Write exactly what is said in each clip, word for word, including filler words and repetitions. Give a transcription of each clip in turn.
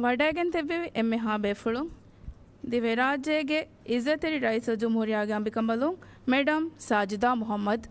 ވަޑައިގެން ތިއްބެވި އެންމެހާ ބޭފުޅުން، ދިވެހިރާއްޖޭގެ އިއްޒަތްތެރި ރައީސުލްޖުމްހޫރިއްޔާގެ އަނބިކަނބަލުން މެޑަމް ސާޖިދާ މުޙައްމަދު.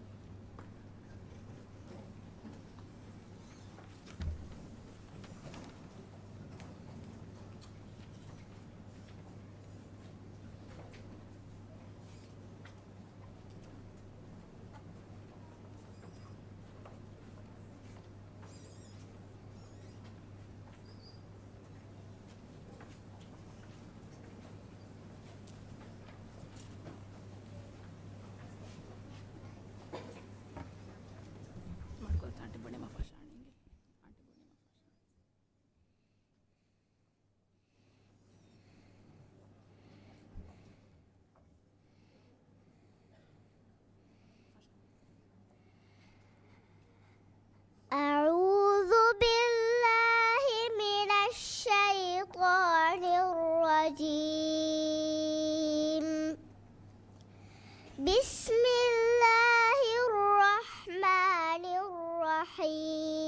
أعوذ بالله من الشيطان الرجيم. بسم الله الرحمن الرحيم.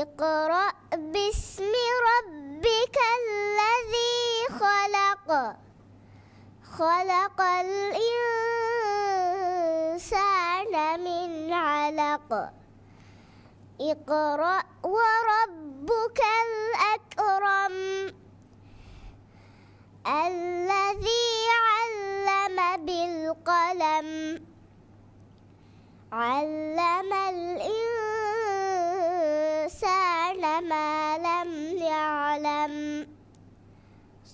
اقرأ باسم ربك الذي خلق. خلق الإنسان من علق. اقرأ وربك الأكرم. الذي علم بالقلم. علم الإنسان ما لم يعلم.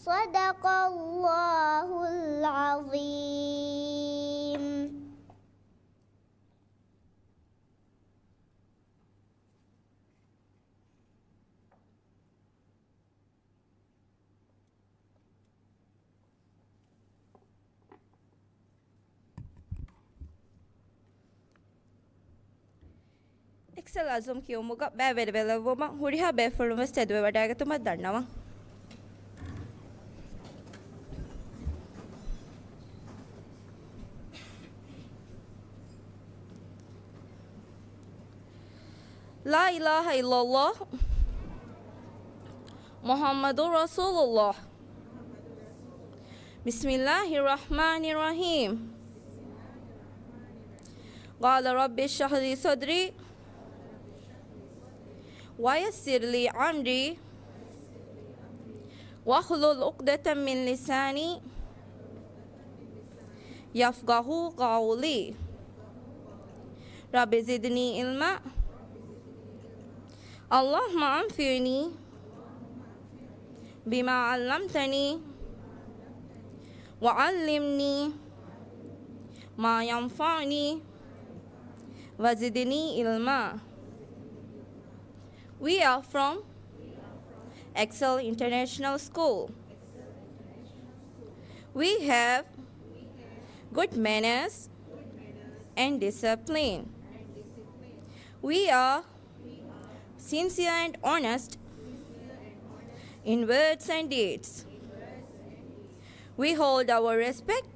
صدق الله العظيم. އެކްސެލް އަޒުމް ކިޔުމުގަ ބައިވެރިވެލައްވުމަށް ހުރިހާ ބޭފުޅުން ވެސް ތެދުވެވަޑައިގަތުމަށް ދަންނަވަން. لا إله إلا الله محمد رسول الله. بسم الله الرحمن الرحيم. قال رب اشرح لي صدري ويسر لي أمري واحلل عقدة من لساني يفقهوا قولي. رب زدني علما. اللهم أنفعني بما علمتني وعلمني ما ينفعني وزدني علما. We are from Excel International School. We have good manners and discipline. We are sincere and honest in words and deeds. We hold our respect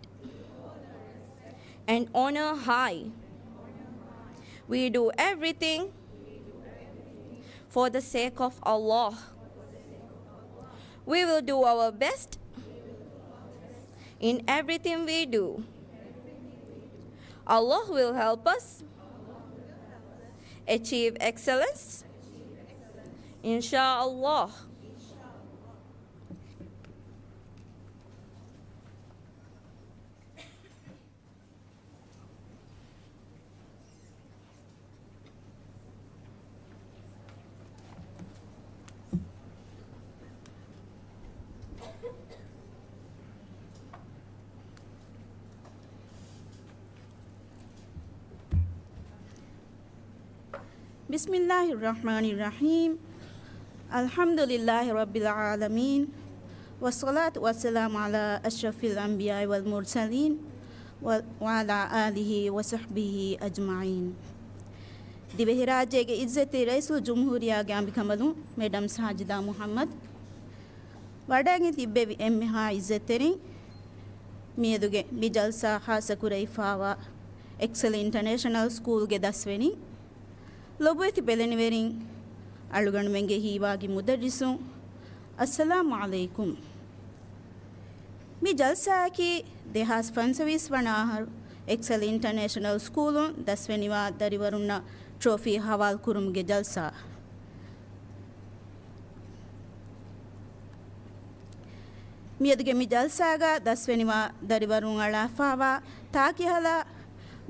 and honor high. We do everything for the sake of Allah. We will do our best in everything we do. Allah will help us achieve excellence, إن شاء الله. بسم الله الرحمن الرحيم. الحمد لله رب العالمين. والصلاة والسلام على أشرف الأنبياء والمرسلين و-، وعلى آله وصحبه أجمعين. ދިވެހިރާއްޖޭގެ އިއްޒަތްތެރި ރައީސުލްޖުމްހޫރިއްޔާގެ އަނބިކަނބަލުން މެޑަމް ސާޖިދާ މުޙައްމަދު ވަޑައިގެން ތިއްބެވި އެންމެހާ އިއްޒަތްތެރިން، މިއަދުގެ މި ޖަލްސާ ޚާއްޞަ ކުރެވިފާވާ އެކްސެލް އިންޓަރނޭޝަނަލް ސްކޫލްގެ ދަސްވެރިން، ލޮބުވެތި ބެލެނިވެރިން، އަޅުގަނޑުމެންގެ ހީވާގި މުދައްރިސުން، އައްސަލާމު ޢަލައިކުމް. މި ޖަލްސާއަކީ ދެހާސް ފަންސަވީސް ވަނަ އަހަރު އެކްސެލް އިންޓަރނޭޝަނަލް ސްކޫލުން ދަސްވެނިވާ ދަރިވަރުންނަށް ޓްރޮފީ ހަވާލުކުރުމުގެ ޖަލްސާ. މިއަދުގެ މި ޖަލްސާގަ ދަސްވެނިވާ ދަރިވަރުން އަޅާފާވާ ތާކިހަލަ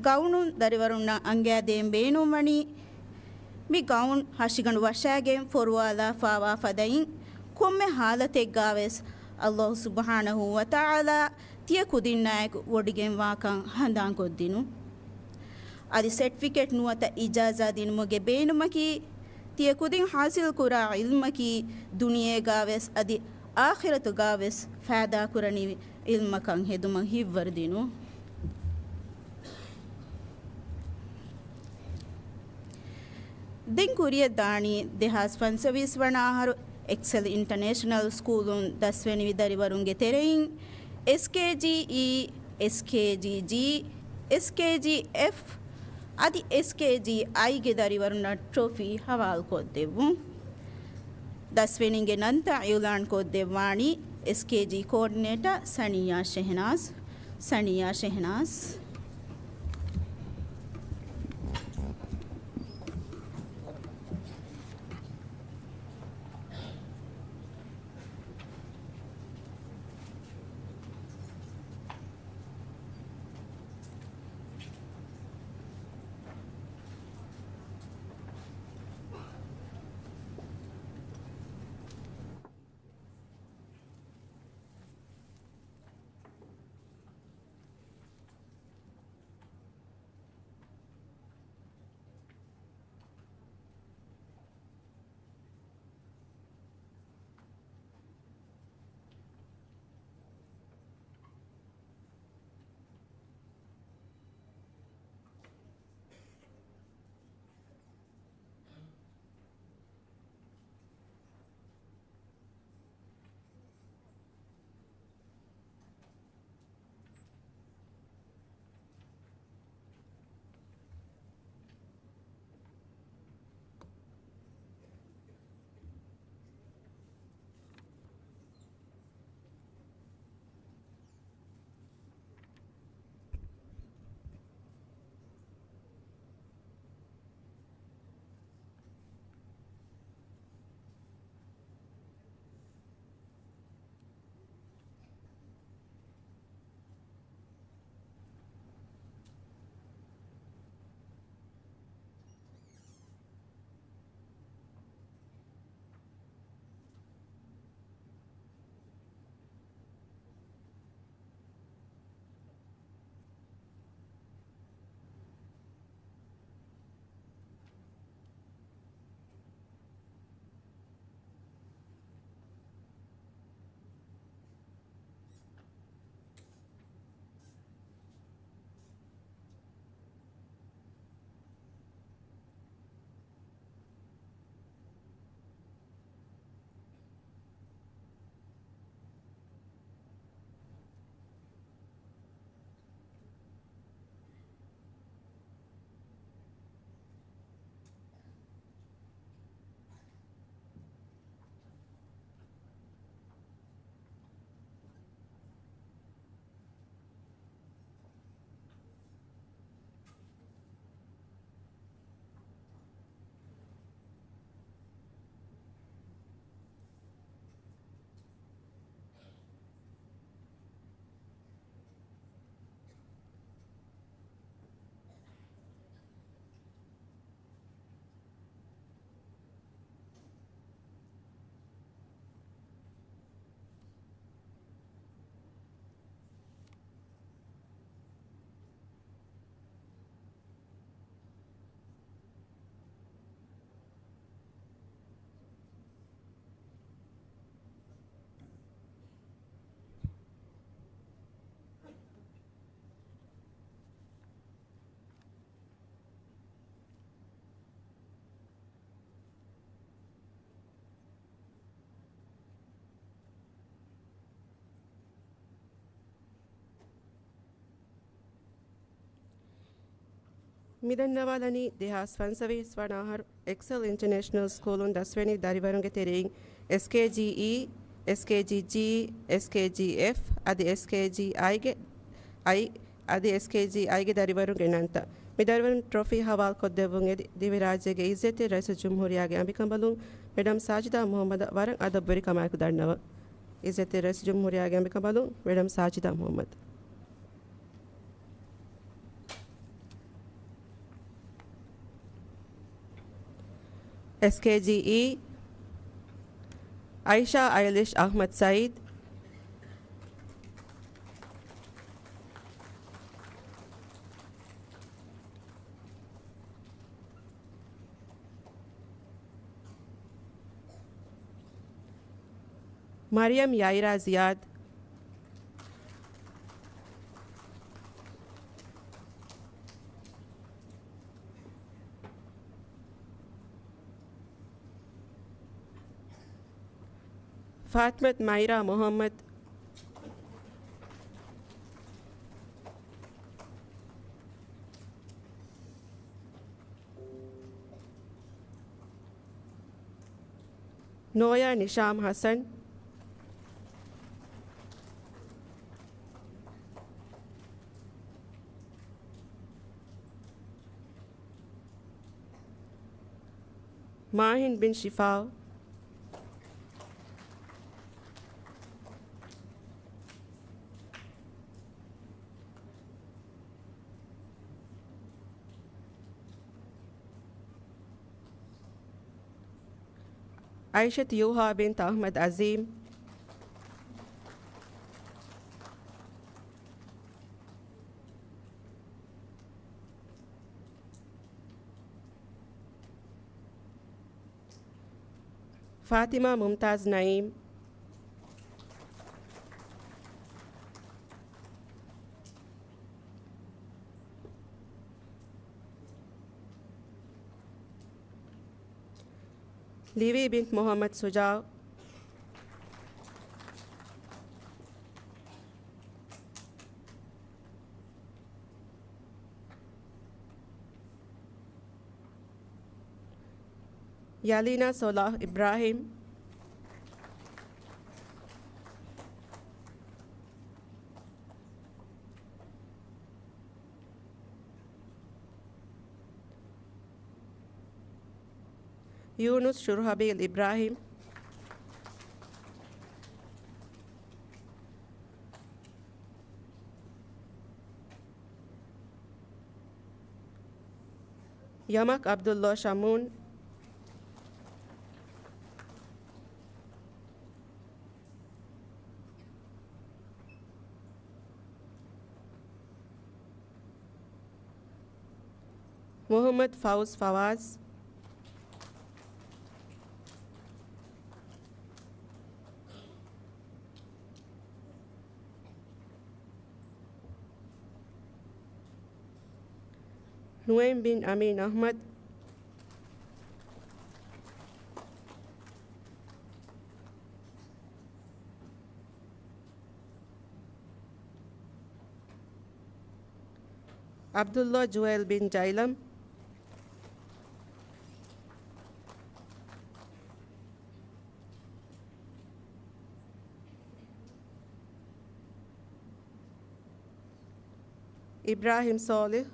ގައުނުން ދަރިވަރުންނަށް އަންގައިދޭން ބޭނުންވަނީ، މި ގައުން ހަށިގަނޑު ވަށާގެން ފޮރުވާލާފާވާ ފަދައިން، ކޮންމެ ޙާލަތެއްގާވެސް ﷲ ސުބްޙާނަހޫ ވަތަޢާލާ ތިޔަ ކުދިންނާއެކު ވޮޑިގެންވާކަން ހަނދާންކޮށްދިނުން. އަދި ސެޓްފިކެޓް ނުވަތަ އިޖާޒާ ދިނުމުގެ ބޭނުމަކީ، ތިޔަ ކުދިން ޙާޞިލްކުރާ ޢިލްމަކީ، ދުނިޔޭގާވެސް އަދި އާޚިރަތުގާވެސް ފައިދާކުރަނިވި ޢިލްމަކަށް ހެދުމަށް ހިތްވަރުދިނުން. ދެން ކުރިއަށް ދާނީ ދެހާސް ފަންސަވީސް ވަނަ އަހަރު އެކްސެލް އިންޓަރނޭޝަނަލް ސްކޫލުން ދަސްވެނިވި ދަރިވަރުންގެ ތެރެއިން އެސްކޭޖީއީ، އެސްކޭޖީޖީ، އެސްކޭޖީއެފް އަދި އެސްކޭޖީއައިގެ ދަރިވަރުންނަށް ޓްރޮފީ ހަވާލުކޮށްދެއްވުން. ދަސްވެރިންގެ ނަންތައް އިޢުލާންކޮށްދެއްވާނީ އެސްކޭޖީ ކޯޑިނޭޓަރ ސަނިއްޔާ ޝެހެނާޒް. ސަނިއްޔާ ޝެހެނާޒް. މިދަންނަވާލަނީ ދެހާސް ފަންސަވީސް ވަނަ އަހަރު އެކްސެލް އިންޓަރނޭޝަނަލް ސްކޫލުން ދަސްވެނި ދަރިވަރުންގެ ތެރެއިން އެސްކޭޖީއީ، އެސްކޭޖީޖީ، އެސްކޭޖީއެފް އަދި އެސްކޭޖީއައިގެ އައި އަދި އެސްކޭޖީއައިގެ ދަރިވަރުންގެ ނަންތައް. މި ދަރިވަރުން ޓްރޮފީ ހަވާލުކޮށްދެއްވުން އެދި ދިވެހިރާއްޖޭގެ އިއްޒަތްތެރި ރައީސުލްޖުމްހޫރިއްޔާގެ އަނބިކަނބަލުން މެޑަމް ސާޖިދާ މުހައްމަދަށް ވަރަށް އަދަބުވެރިކަމާއެކު ދަންނަވަން. އިއްޒަތްތެރި ރައީސުލްޖުމްހޫރިއްޔާގެ އަނބިކަނބަލުން މެޑަމް ސާޖިދާ މުހައްމަދު. އެސްކޭޖީއީ، އައިޝާ އައިލިޝް އަޙްމަދު ސައީދު. މަރިޔަމް ޔައިރާ ޒިޔާދު. ފާތިމަތު މައިރާ މުޙައްމަދު. ނޯޔާ ނިޝާމް ޙަސަން. މާހިން ބިން ޝިފާއު. އައިޝަތު ޔޫހާ ބިންތު އަޙްމަދު އަޒީމް. ފާތިމާ މުމްތާޒް ނައީމް. ލިވީ ބިންތު މުޙައްމަދު ޝުޖާއު. ޔަލީނާ ޞަލާޙް އިބްރާހީމް. ޔޫނުސް ޝުރަޙްބީލް އިބްރާހީމް. ޔަމަކް ޢަބްދުﷲ ޝަމޫން. މުޙައްމަދު ފައުޒް ފަވާޒް. ނުޢައިމް ބިން އަމީން އަޙްމަދު. ޢަބްދުﷲ ޖުވައިލް ބިން ޖައިލަމް. އިބްރާހީމް ޞާލިޙް.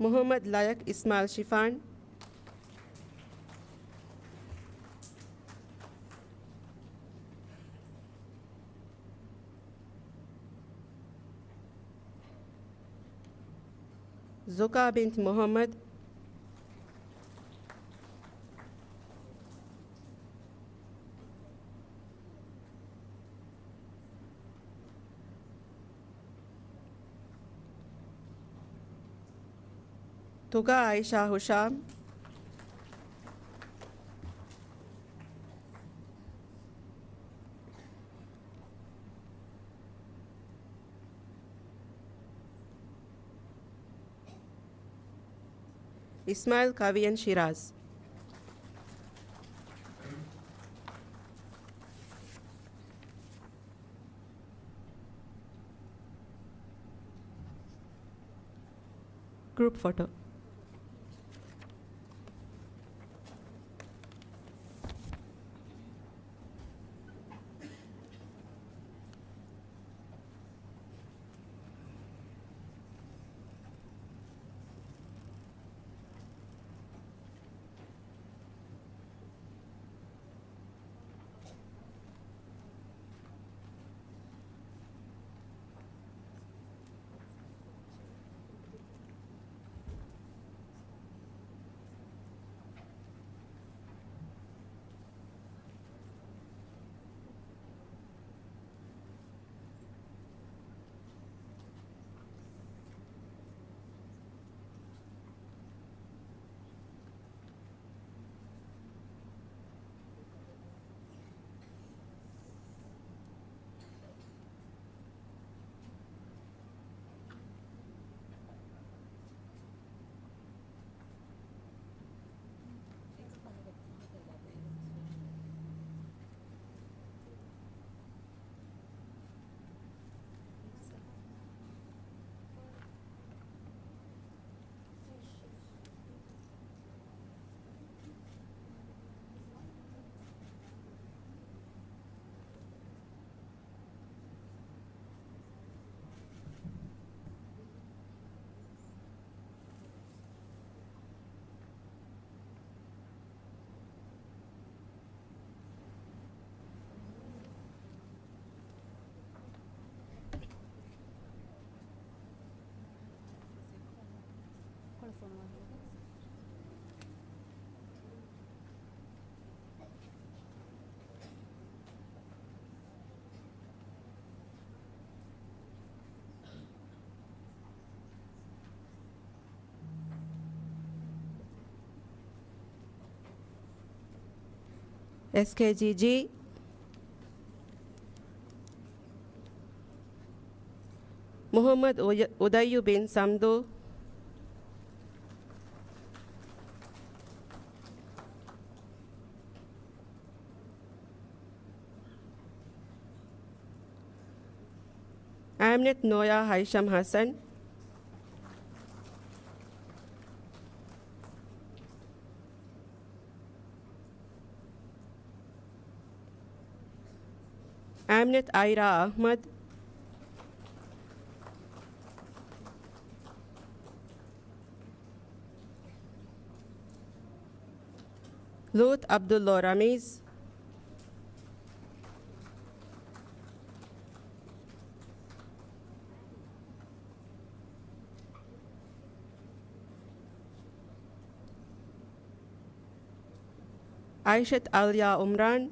މުޙައްމަދު ލަޔަކް އިސްމާޢީލް ޝިފާން. ޒުކާ ބިންތު މުޙައްމަދު. ތުގާ އައިޝާ ހުޝާމް. އިސްމާޢީލް ކަވިޔަން ޝިރާޒް. Group photo. އެސްކޭޖީޖީ، މުޙައްމަދު އުޔަ-، އުދައްޔު ބިން ސަމްދޫ، އާމިނަތު ނޯޔާ ހައިޝަމް ޙަސަން، އާމިނަތު އައިރާ އަޙްމަދު، ލޫޠު ޢަބްދުﷲ ރަމީޒް، ޢާއިޝަތު ޢަލްޔާ ޢުމްރާން،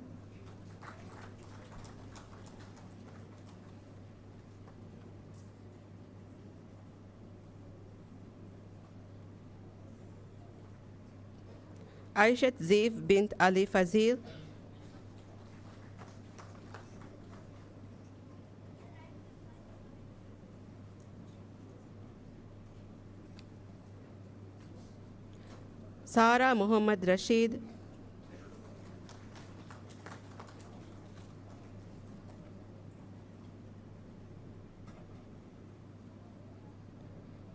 ޢާއިޝަތު ޒީފް ބިންތު ޢަލީ ފަޒީލް، ސާރާ މުޙައްމަދު ރަޝީދު،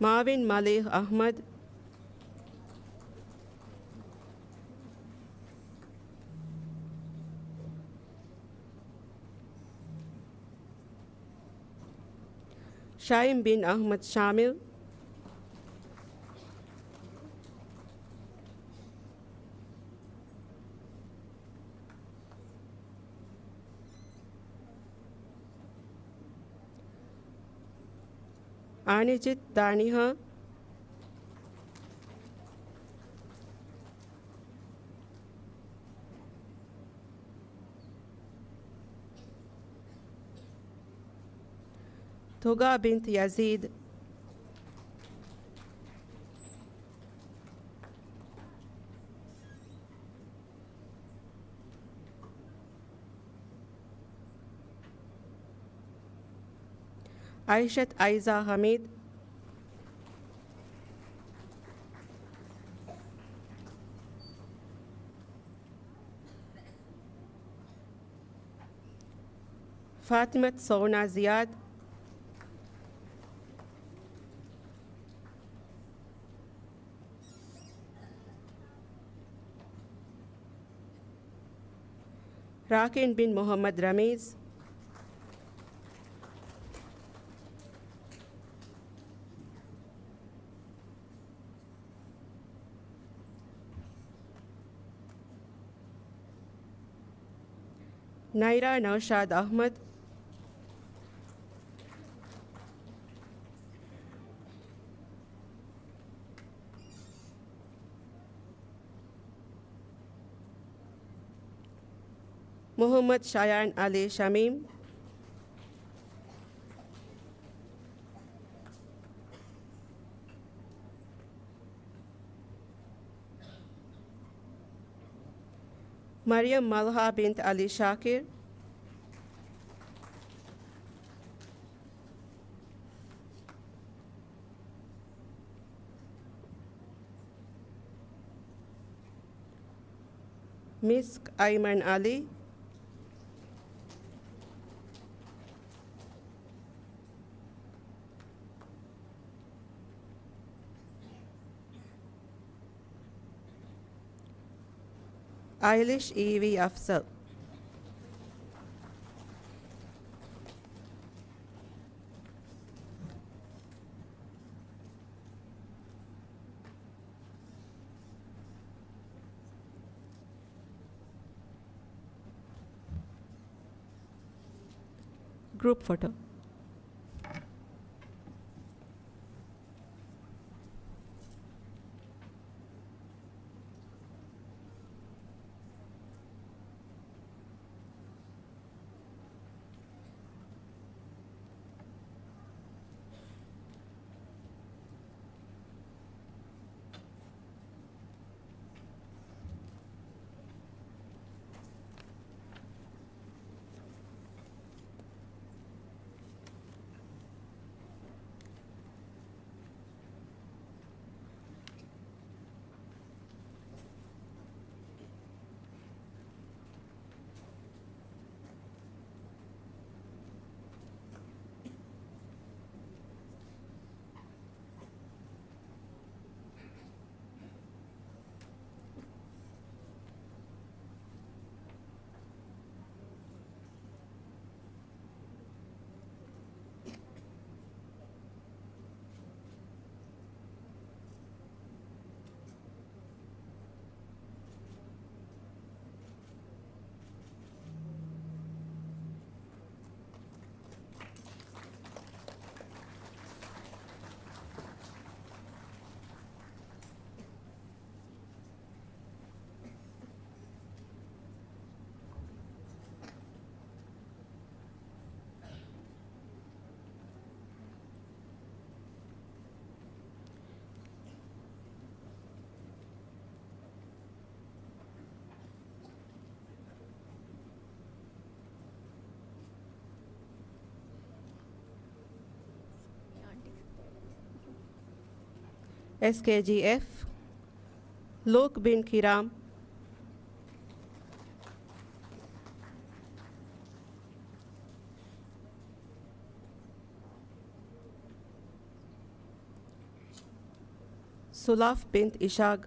މާވިން މަލީޙް އަޙްމަދު، ޝައިމް ބިން އަޙްމަދު ޝާމިލް، އާނިޖިތު ދާނިހާ، ތުގާ ބިންތު ޔަޒީދު، ޢާއިޝަތު އައިޒާ ޙަމީދު، ފާތިމަތު ސޯނާ ޒިޔާދު، ރާކިން ބިން މުޙައްމަދު ރަމީޒް. ނައިރާ ނައުޝާދް އަޙްމަދު. މުޙައްމަދު ޝަޔާން ޢަލީ ޝަމީމް. މަރިޔަމް މަލްހާ ބިންތު ޢަލީ ޝާކިރު. މިސްކް އައިމަން ޢަލީ. އައިލިޝް އީވީ އަފްޒަލް. ގްރޫޕް ފޮޓޯ. އެސްކޭޖީއެފް، ލޫކް ބިން ކިރާމް. ސުލާފް ބިންތު އިޝާގް.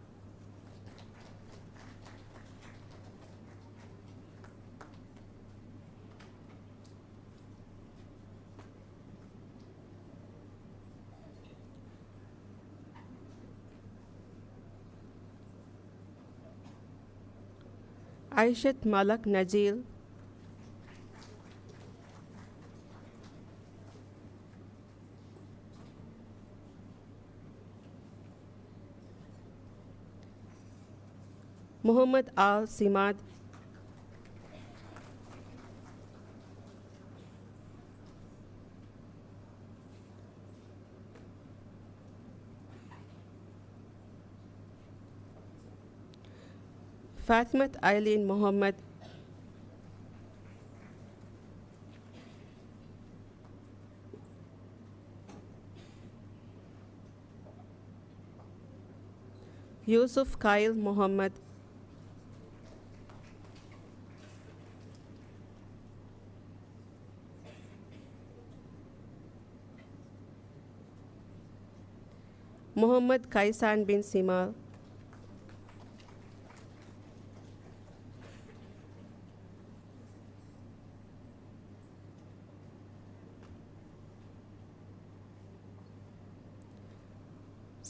އައިޝަތު މަލަކް ނަޖީލް. މުޙައްމަދު އާލް ސިމާދު. ފާތިމަތު އައިލީން މުޙައްމަދު. ޔޫސުފް ކައިލް މުޙައްމަދު. މުޙައްމަދު ކައިސާން ބިން ސިމާލް.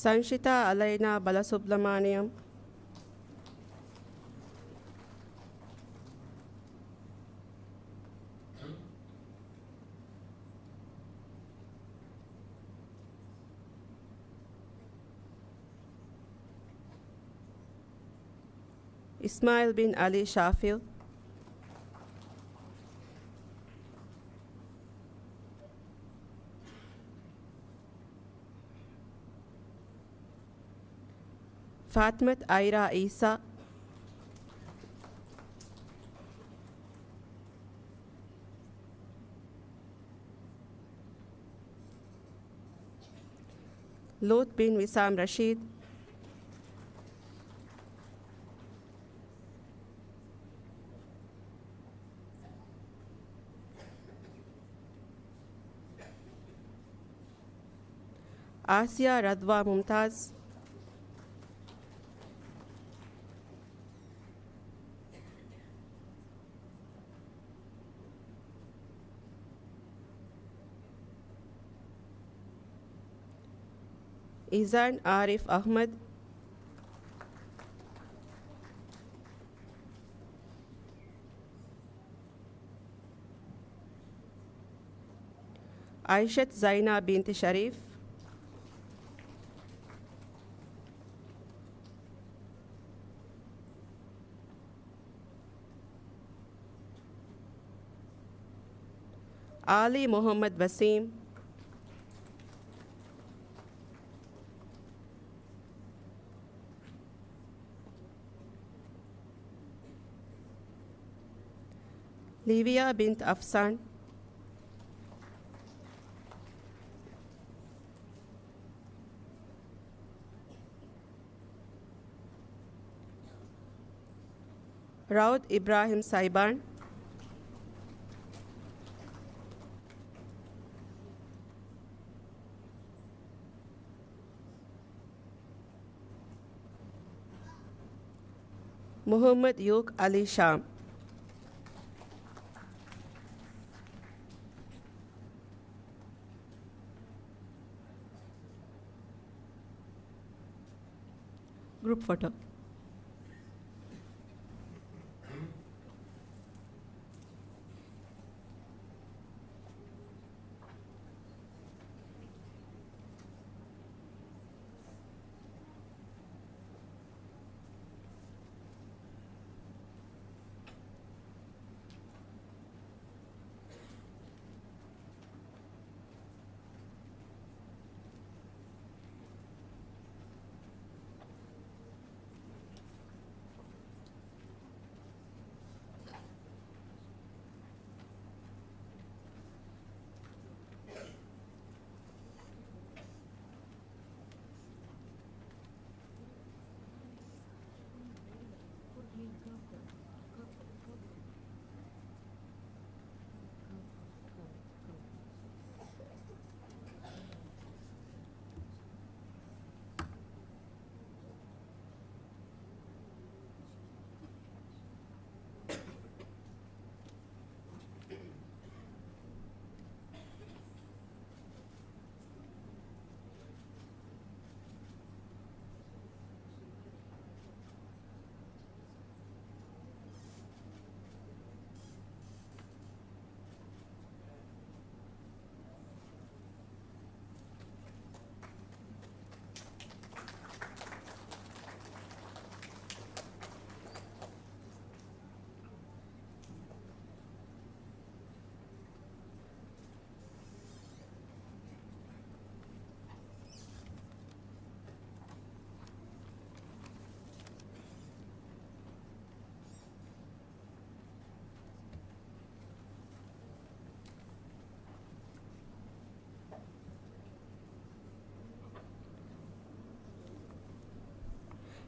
ސަންޝިތާ އަލައިނާ ބަލަސުބްލަމާނިއަމް. އިސްމާއިލް ބިން އަލީ ޝާފިލް. ފާތިމަތު އައިރާ އީސާ. ލޫޠް ބިން ވިސާމް ރަޝީދު. އާސިޔާ ރަޟްވާ މުމްތާޒް. އިޒާން އާރިފް އަޙްމަދު. އައިޝަތު ޒައިނާ ބިންތި ޝަރީފް. އާލީ މުޙައްމަދު ވަސީމް. ލިވިޔާ ބިންތު އަފްސާން. ރައުދު އިބްރާހިމް ސައިބާން. މުޙައްމަދު ޔޫކް އަލީ ޝާމް. ގްރޫޕް ފޮޓޯ.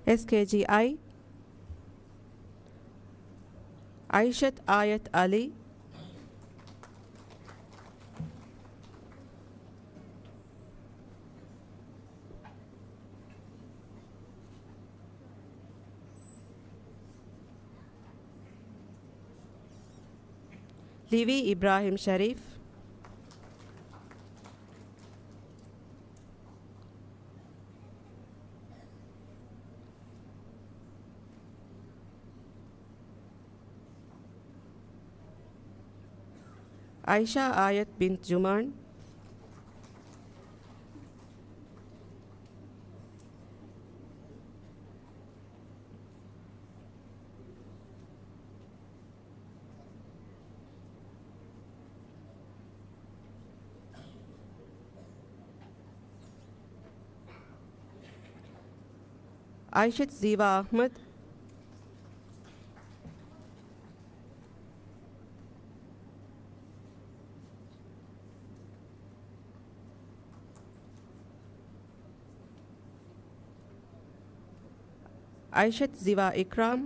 އެސްކޭޖީއައި، އައިޝަތު އާޔަތު އަލީ، ލިވީ އިބްރާހިމް ޝަރީފް. އައިޝާ އާޔަތް ބިންތު ޖުމާން. އައިޝަތު ޒީވާ އަޙްމަދު. އައިޝަތު ޒީވާ އިކްރާމް.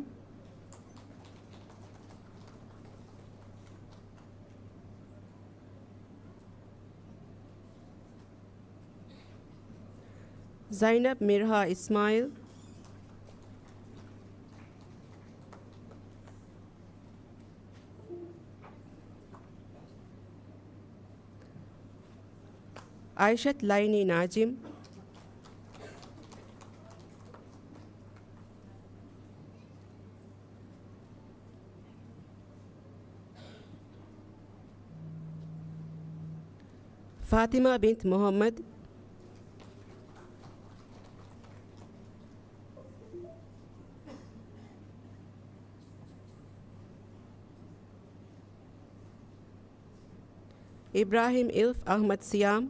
ޒައިނަބް މިރްހާ އިސްމާއިލް. އައިޝަތު ލައިނީ ނާޒިމް. ފާތިމާ ބިންތު މުޙައްމަދު. އިބްރާހިމް އިލްފް އަޙްމަދު ސިޔާމް.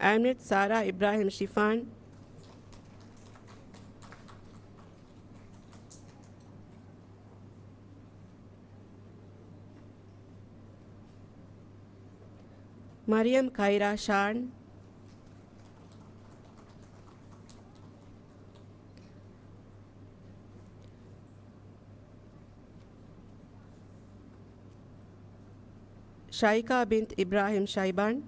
އަމިނަތު ސާރާ އިބްރާހިމް ޝިފާން. މަރިޔަމް ކައިރާ ޝާން. ޝައިކާ ބިންތު އިބްރާހިމް ޝައިބާން.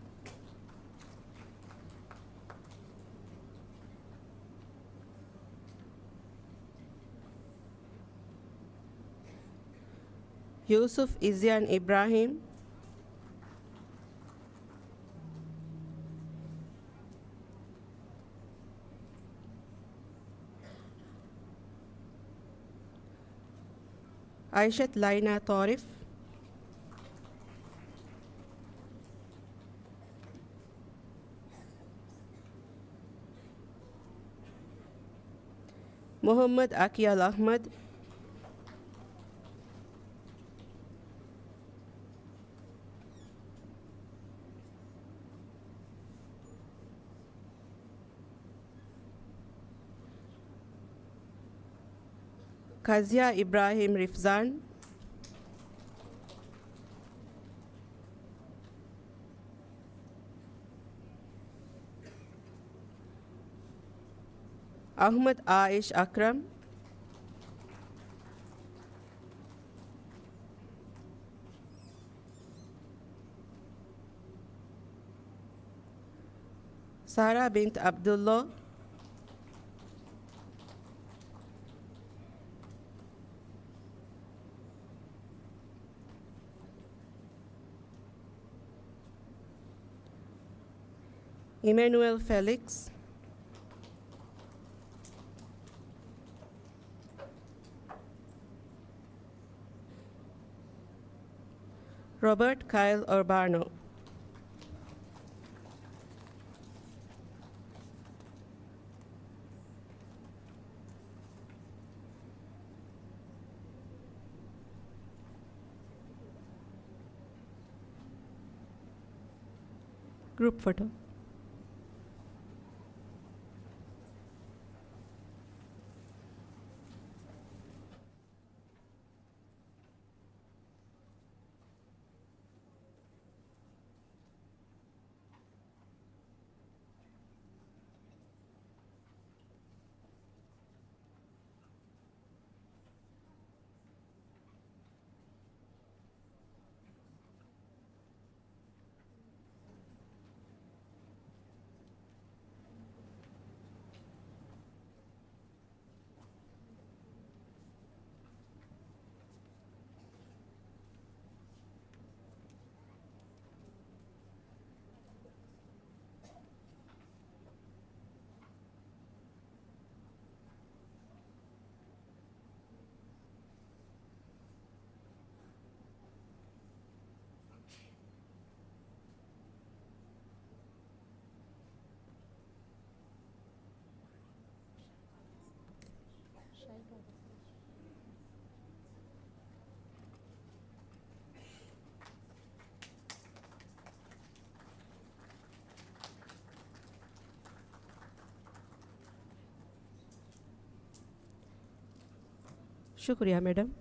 ޔޫސުފް އިޒްޔާން އިބްރާހިމް. އައިޝަތު ލައިނާ ޠާރިފް. މުޙައްމަދު އަކިޔަލް އަޙްމަދު. ކަޒިޔާ އިބްރާހިމް ރިފްޒާން. އަޙްމަދު އާއިޝް އަކްރަމް. ސާރާ ބިންތު ޢަބްދުﷲ. އިމެނުއެލް ފެލިކްސް. ރޮބަޓް ކައިލް އޮރްބާނޯ. ގްރޫޕް ފޮޓޯ. ޝުކުރިއްޔާ މެޑަމް.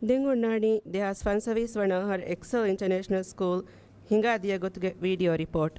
ދެން އޮންނާނީ ދެހާސް ފަންސަވީސް ވަނަ އަހަރު އެކްސެލް އިންޓަރނޭޝަނަލް ސްކޫލް ހިނގާދިޔަ ގޮތުގެ ވީޑިއޯ ރިޕޯޓް.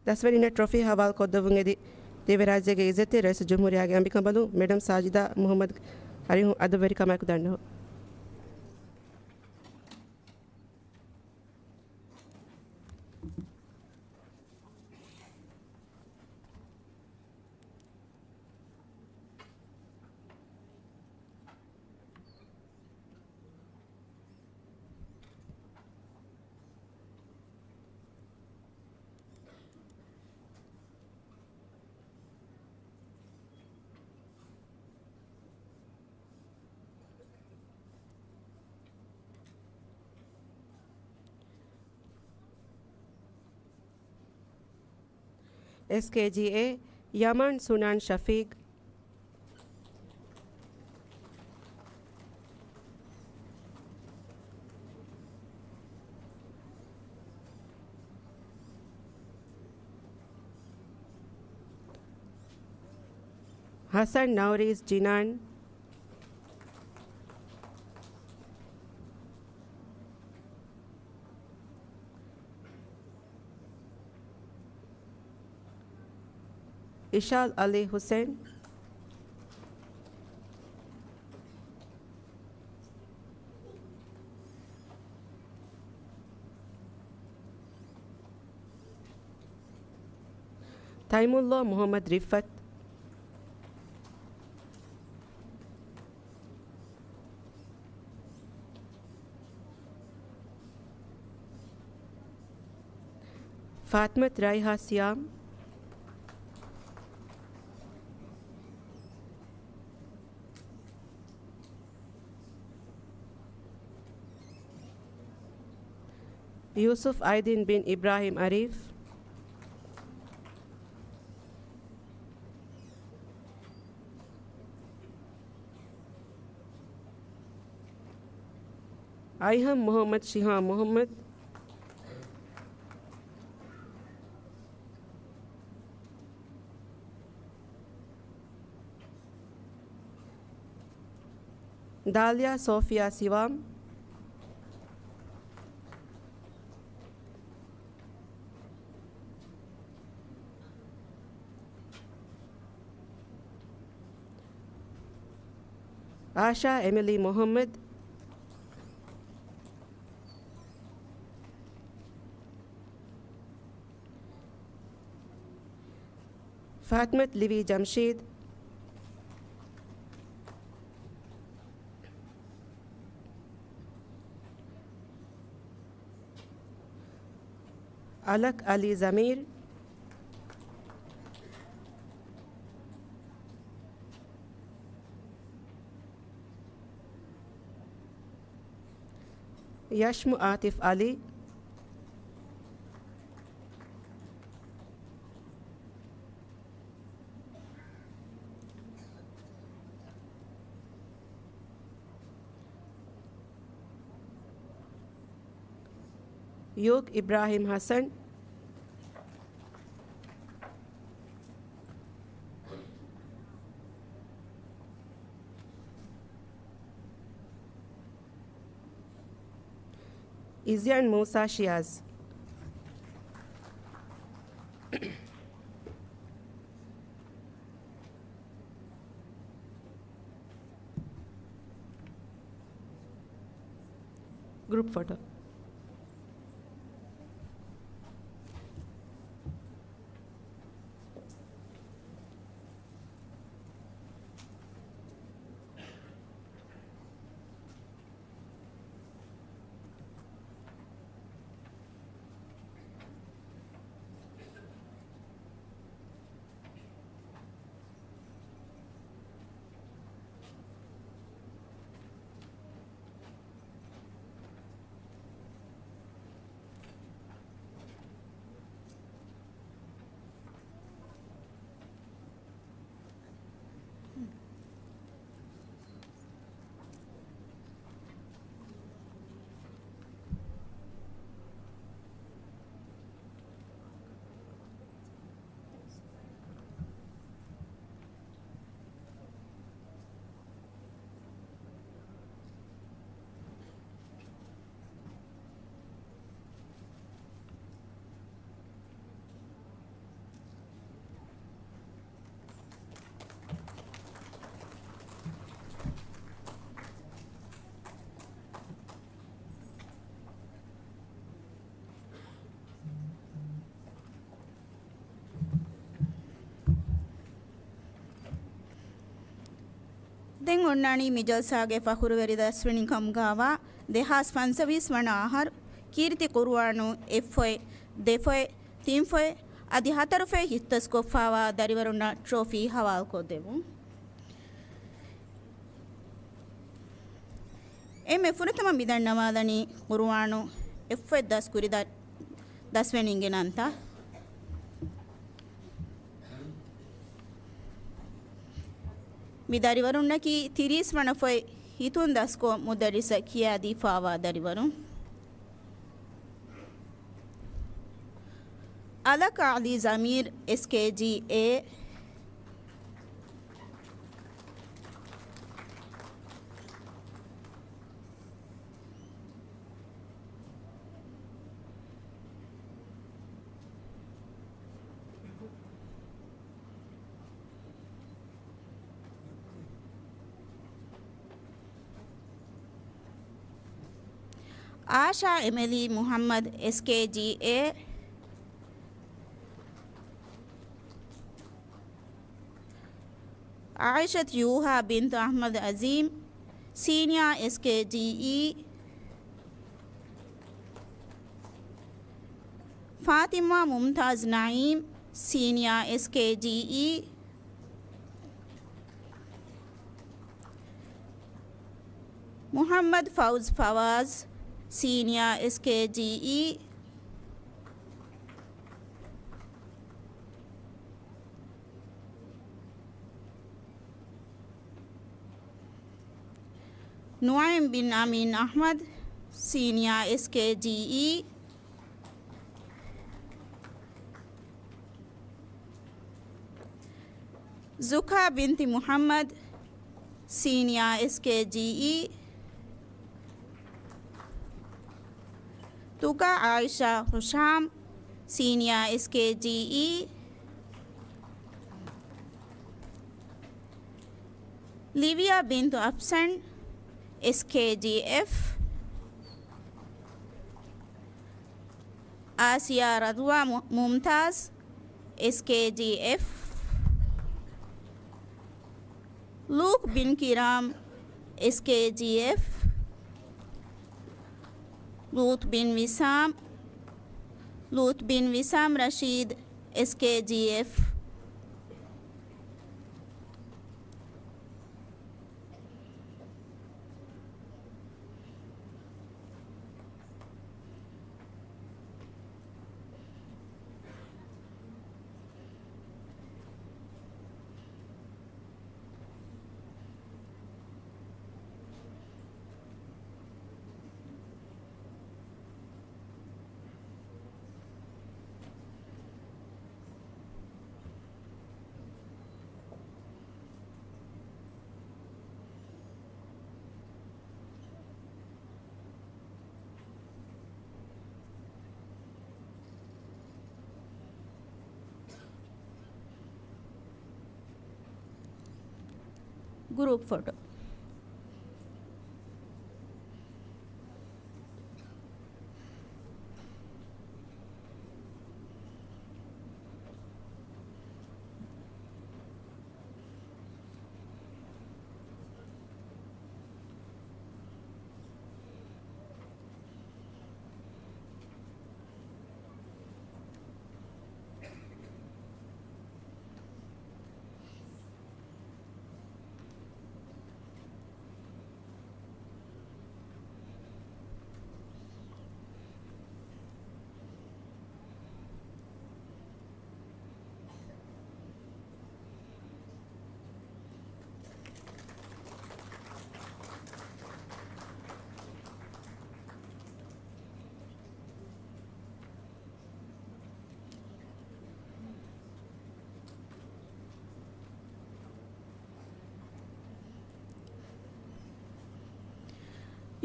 ދަސްވަނީ ޓްރޮފީ ހަވާލު ކޮށްދެއްވުން އެދި ދިވެހިރާއްޖޭގެ އިއްޒަތްތެރި ރައީސުލްޖުމްހޫރިއްޔާގެ އަނބިކަނބަލުން މެޑަމް ސާޖިދާ މުހައްމަދު އަރިހުން އަދަބުވެރިކަމާއެކު ދަންނަވަން. އެސްކޭޖީއޭ، ޔަމާން ސުނާން ޝަފީޤް. ހަސަން ނައުރީސް ޖިނާން. އިޝާލް އަލީ ހުސެން. ތައިމުﷲ މުޙައްމަދު ރިފްއަތް. ފާތިމަތު ރައިހާ ސިޔާމް. ޔޫސުފް އައިދިން ބިން އިބްރާހިމް އަރީފް. އައިހަން މުޙައްމަދު ޝިހާ މުޙައްމަދު. ދާލިޔާ ސޯފިޔާ ސިވާމް. އާޝާ އެމިލީ މުޙައްމަދު. ފާތިމަތު ލިވީ ޖަމްޝީދު. އަލަކް އަލީ ޒަމީރު. ޔަޝްމު އާތިފް އަލީ. ޔޫކް އިބްރާހިމް ހަސަން. އިޒްޔާން މޫސާ ޝިޔާޒް. ގްރޫޕް ފޮޓޯ. ދެން އޮންނާނީ މި ޖަލްސާގެ ފަޚުރުވެރި ދަސްވެރިން ކަމުގާވާ ދެހާސް ފަންސަވީސް ވަނަ އަހަރު ކީރިތި ޤުރުއާނު އެއްފޮތް، ދެފޮތް، ތިންފޮތް އަދި ހަތަރުފޮތް ހިއްސަސްކޮށްފާވާ ދަރިވަރުންނަށް ޓްރޮފީ ހަވާލުކޮށްދެއްވުން. އެންމެ ފުރަތަމަ މިދަންނަވާލަނީ ޤުރުއާނު އެއްފޮތް ދަސްކުރި ދަ-، ދަސްވެރިންގެ ނަންތައް. މި ދަރިވަރުންނަކީ ތިރީސް ވަނަ ފޮތް ހިތުން ދަސްކޮށް މުދައްރިސަށް ކިޔާދީފާވާ ދަރިވަރުން. އަލަކް އަލީ ޒަމީރް، އެސްކޭޖީއޭ. އާޝާ އެމެލީ މުޙައްމަދު، އެސްކޭޖީއޭ. އާއިޝަތު ޔޫހާ ބިންތު އަޙްމަދު އަޒީމް، ސީނިއާ، އެސްކޭޖީއީ. ފާތިމާ މުމްތާޒް ނަޢީމް، ސީނިއާ، އެސްކޭޖީއީ. މުޙައްމަދު ފައުޒް ފަވާޒް، ސީނިއާ، އެސްކޭޖީއީ. ނުޢައިމް ބިން އަމީން އަޙްމަދު، ސީނިއާ، އެސްކޭޖީއީ. ޒުކާ ބިންތި މުޙައްމަދު، ސީނިއާ، އެސްކޭޖީއީ. ތުގާ އާއިޝާ ހުޝާމް، ސީނިއާ، އެސްކޭޖީއީ. ލިވިޔާ ބިންތު އަފްސަން، އެސްކޭޖީއެފް. އާސިޔާ ރަޟްވާ މު-، މުމްތާޒް، އެސްކޭޖީއެފް. ލޫކް ބިން ކިރާމް، އެސްކޭޖީއެފް. ލޫތް ބިން ވިސާމް، ލޫތް ބިން ވިސާމް ރަޝީދް، އެސްކޭޖީއެފް. ގްރޫޕް ފޮޓޯ.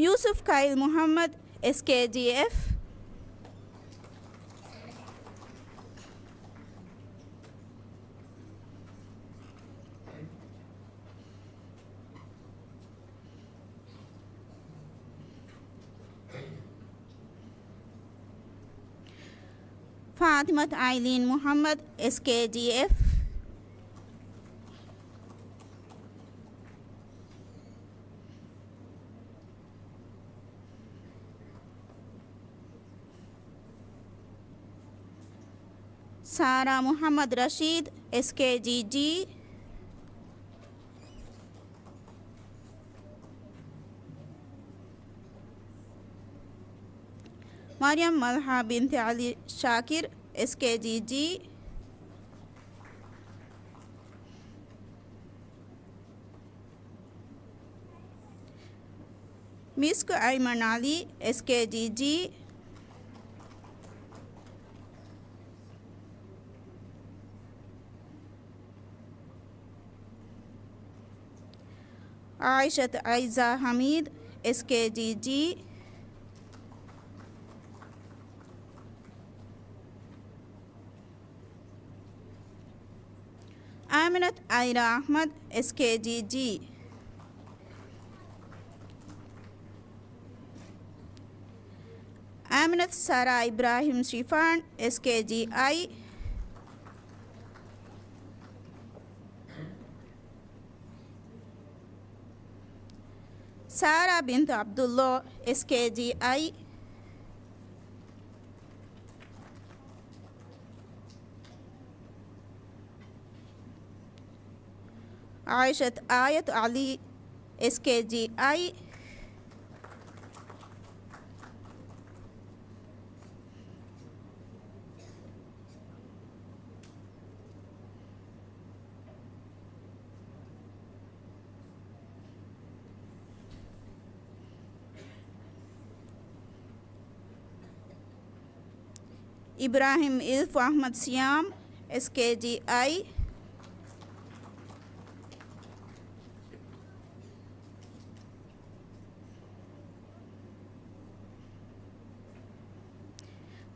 ޔޫސުފް ކައިލް މުޙައްމަދު، އެސްކޭޖީއެފް. ފާތިމަތު އައިލީން މުޙައްމަދު، އެސްކޭޖީއެފް. ސާރާ މުޙައްމަދު ރަޝީދު، އެސްކޭޖީޖީ. މަރިޔަމް މަލްހާ ބިންތި ޢަލީ ޝާކިރު، އެސްކޭޖީޖީ. މިސްކު އައިމަން ޢަލީ، އެސްކޭޖީޖީ. ޢާއިޝަތު އައިޒާ ޙަމީދު، އެސްކޭޖީޖީ. އާމިނަތު އައިރާ އަޙްމަދު، އެސްކޭޖީޖީ. އާމިނަތު ސާރާ އިބްރާހިމް ޝިފާން، އެސްކޭޖީއައި. ސާރާ ބިންތު ޢަބްދުﷲ، އެސްކޭޖީއައި. ޢާއިޝަތު އާޔަތު ޢަލީ، އެސްކޭޖީއައި. އިބްރާހިމް އިލްފު އަޙްމަދު ސިޔާމް، އެސްކޭޖީއައި.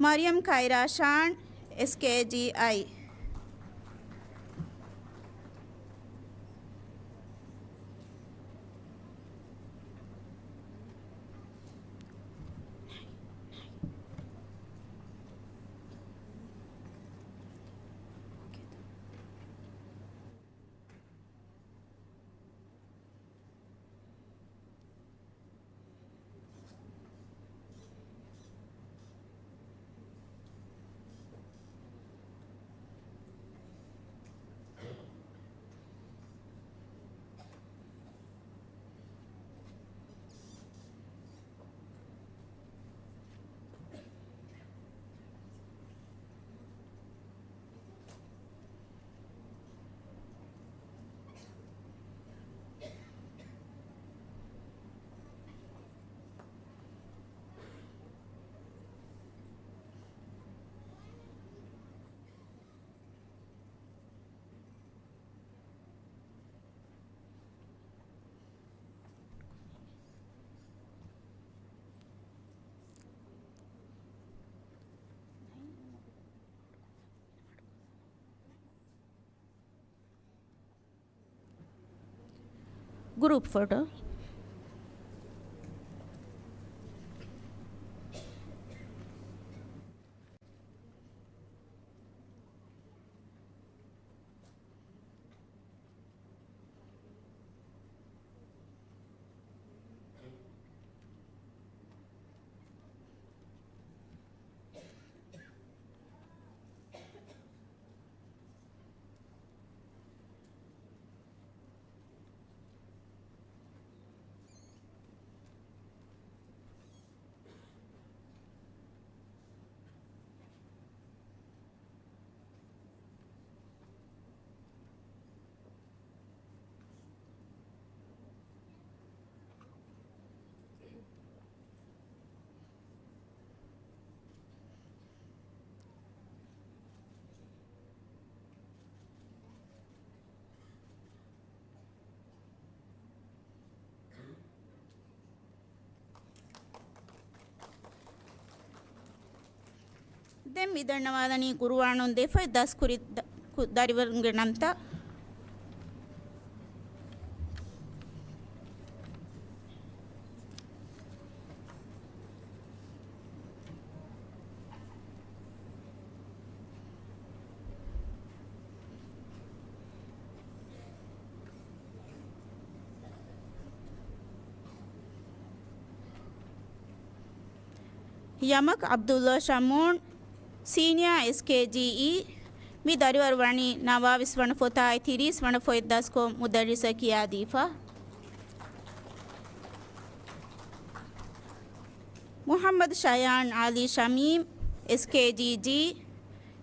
މަރިޔަމް ކައިރާ ޝާން، އެސްކޭޖީއައި. ގްރޫޕް ފޮޓޯ. ދެން މި ދަންނަވާލަނީ ޤުރުއާނުން ދެފައި ދަސްކުރި ދަ-، ކު-، ދަރިވަރުންގެ ނަންތައް. ޔަމަކް ޢަބްދުﷲ ޝަމޫން، ސީނިއާ އެސްކޭޖީއީ. މި ދަރިވަރު ވަނީ ނަވާވީސް ވަނަ ފޮތާއި ތިރީސް ވަނަ ފޮތް ދަސްކޮށް މުދައްރިސަށް ކިޔާދީފަ. މުޙައްމަދު ޝަޔާން ޢަލީ ޝަމީމް، އެސްކޭޖީޖީ،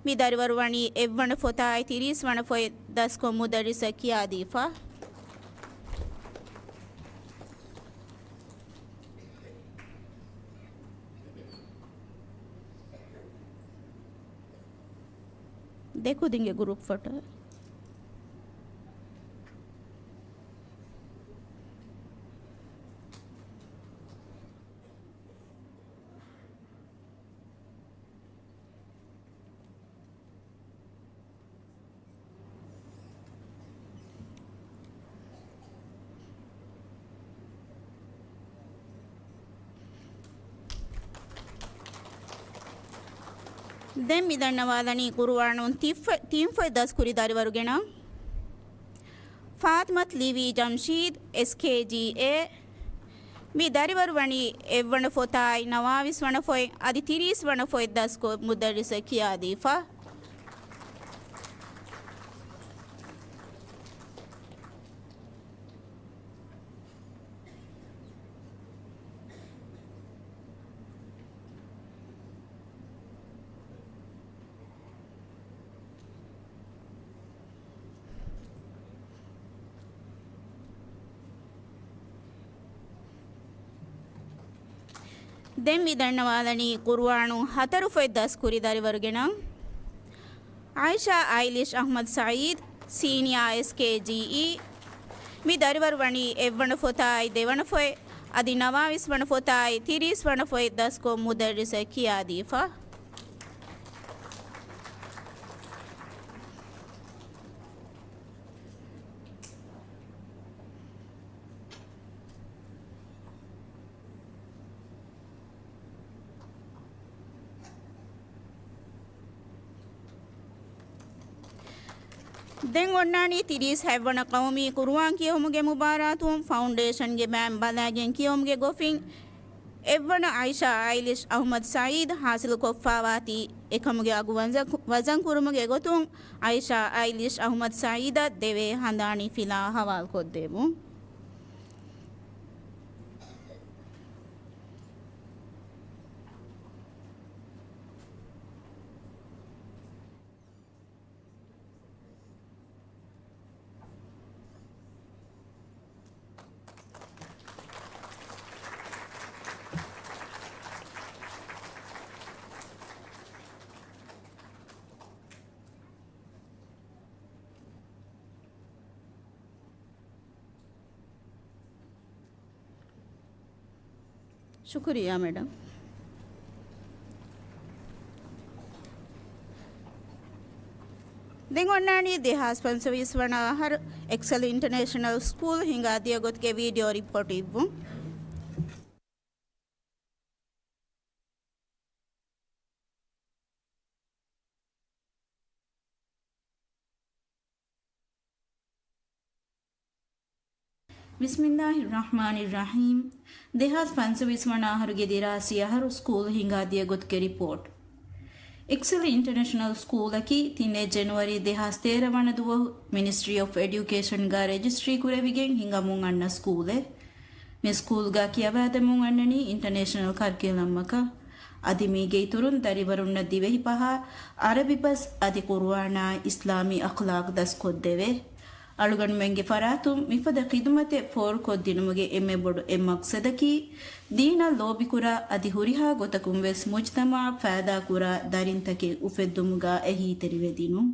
މި ދަރިވަރު ވަނީ އެއްވަނަ ފޮތާއި ތިރީސް ވަނަ ފޮތް ދަސްކޮށް މުދައްރިސަށް ކިޔާދީފަ. ދެ ކުދިންގެ ގްރޫޕް ފޮޓޯ. ދެން މި ދަންނަވާލަނީ ޤުރުއާނުން ތިން ފޮތް، ތިން ފޮތް ދަސްކުރި ދަރިވަރުގެ ނަން. ފާތިމަތު ލީވީ ޖަމްޝީދު، އެސްކޭޖީއޭ، މި ދަރިވަރު ވަނީ އެއްވަނަ ފޮތާއި ނަވާވީސް ވަނަ ފޮތް އަދި ތިރީސް ވަނަ ފޮތް ދަސްކޮށް މުދައްރިސަށް ކިޔާދީފަ. ދެން މި ދަންނަވާލަނީ ޤުރުއާނުން ހަތަރު ފޮތް ދަސްކުރި ދަރިވަރުގެ ނަން. އާއިޝާ އައިލިޝް އަޙްމަދު ސަޢީދު، ސީނިއާ އެސްކޭޖީއީ، މި ދަރިވަރު ވަނީ އެއްވަނަ ފޮތާއި ދެވަނަ ފޮތް، އަދި ނަވާވީސް ވަނަ ފޮތާއި ތިރީސް ވަނަ ފޮތް ދަސްކޮށް މުދައްރިސަށް ކިޔާދީފަ. ދެން އޮންނާނީ ތިރީސް ހަތްވަނަ ޤައުމީ ޤުރުއާން ކިޔެވުމުގެ މުބާރާތުން. ފައުންޑޭޝަންގެ ބައިން ބަލައިގެން ކިޔެވުމުގެ ގޮތުން އެއްވަނަ އައިޝާ އައިލިޝް އަޙްމަދު ސަޢީދު ޙާޞިލުކޮށްފާވާތީ އެކަމުގެ އަގު ވަޒަ-، ވަޒަން ކުރުމުގެ ގޮތުން އައިޝާ އައިލިޝް އަޙްމަދު ސަޢީދަށް ދެވޭ ހަނދާނީ ފިލާ ހަވާލުކޮށްދެއްވުން. ޝުކުރިއްޔާ މެޑަމް. ދެން އޮންނާނީ ދެހާސް ފަންސަވީސް ވަނަ އަހަރު އެކްސެލް އިންޓަނޭޝަނަލް ސްކޫލް ހިނގާ ދިޔަ ގޮތުގެ ވީޑިއޯ ރިޕޯޓް އިއްވުން. ބިސްމިއްލާހި ރަޙްމާނި ރަޙީމް. ދެހާސް ފަންސަވީސް ވަނަ އަހަރުގެ ދިރާސީ އަހަރު ސްކޫލް ހިނގާ ދިޔަ ގޮތުގެ ރިޕޯޓް. އެކްސެލް އިންޓަނޭޝަނަލް ސްކޫލަކީ ތިނެއް ޖެނުއަރީ ދެހާސް ތޭރަ ވަނަ ދުވަހު މިނިސްޓްރީ އޮފް އެޑިއުކޭޝަންގާ ރެޖިސްޓްރީ ކުރެވިގެން ހިނގަމުން އަންނަ ސްކޫލެއް. މި ސްކޫލްގަ ކިޔަވާދެމުން އަންނަނީ އިންޓަނޭޝަނަލް ކަރިކިއުލަމްއަކަށް. އަދި މީގެ އިތުރުން ދަރިވަރުންނަށް ދިވެހި ފަހާ، އަރަބި ބަސް އަދި ޤުރުއާނާ އިސްލާމީ އަޚްލާޤް ދަސްކޮށްދެވޭ. އަޅުގަނޑުމެންގެ ފަރާތުން މިފަދަ ޚިދުމަތެއް ފޯރުކޮށްދިނުމުގެ އެންމެ ބޮޑު އެއް މަޤްޞަދަކީ، ދީނަށް ލޯބިކުރާ އަދި ހުރިހާ ގޮތަކުން ވެސް މުޖްތަމަޢަށް ފައިދާކުރާ ދަރިންތަކެއް އުފެއްދުމުގަ އެހީތެރިވެދިނުން.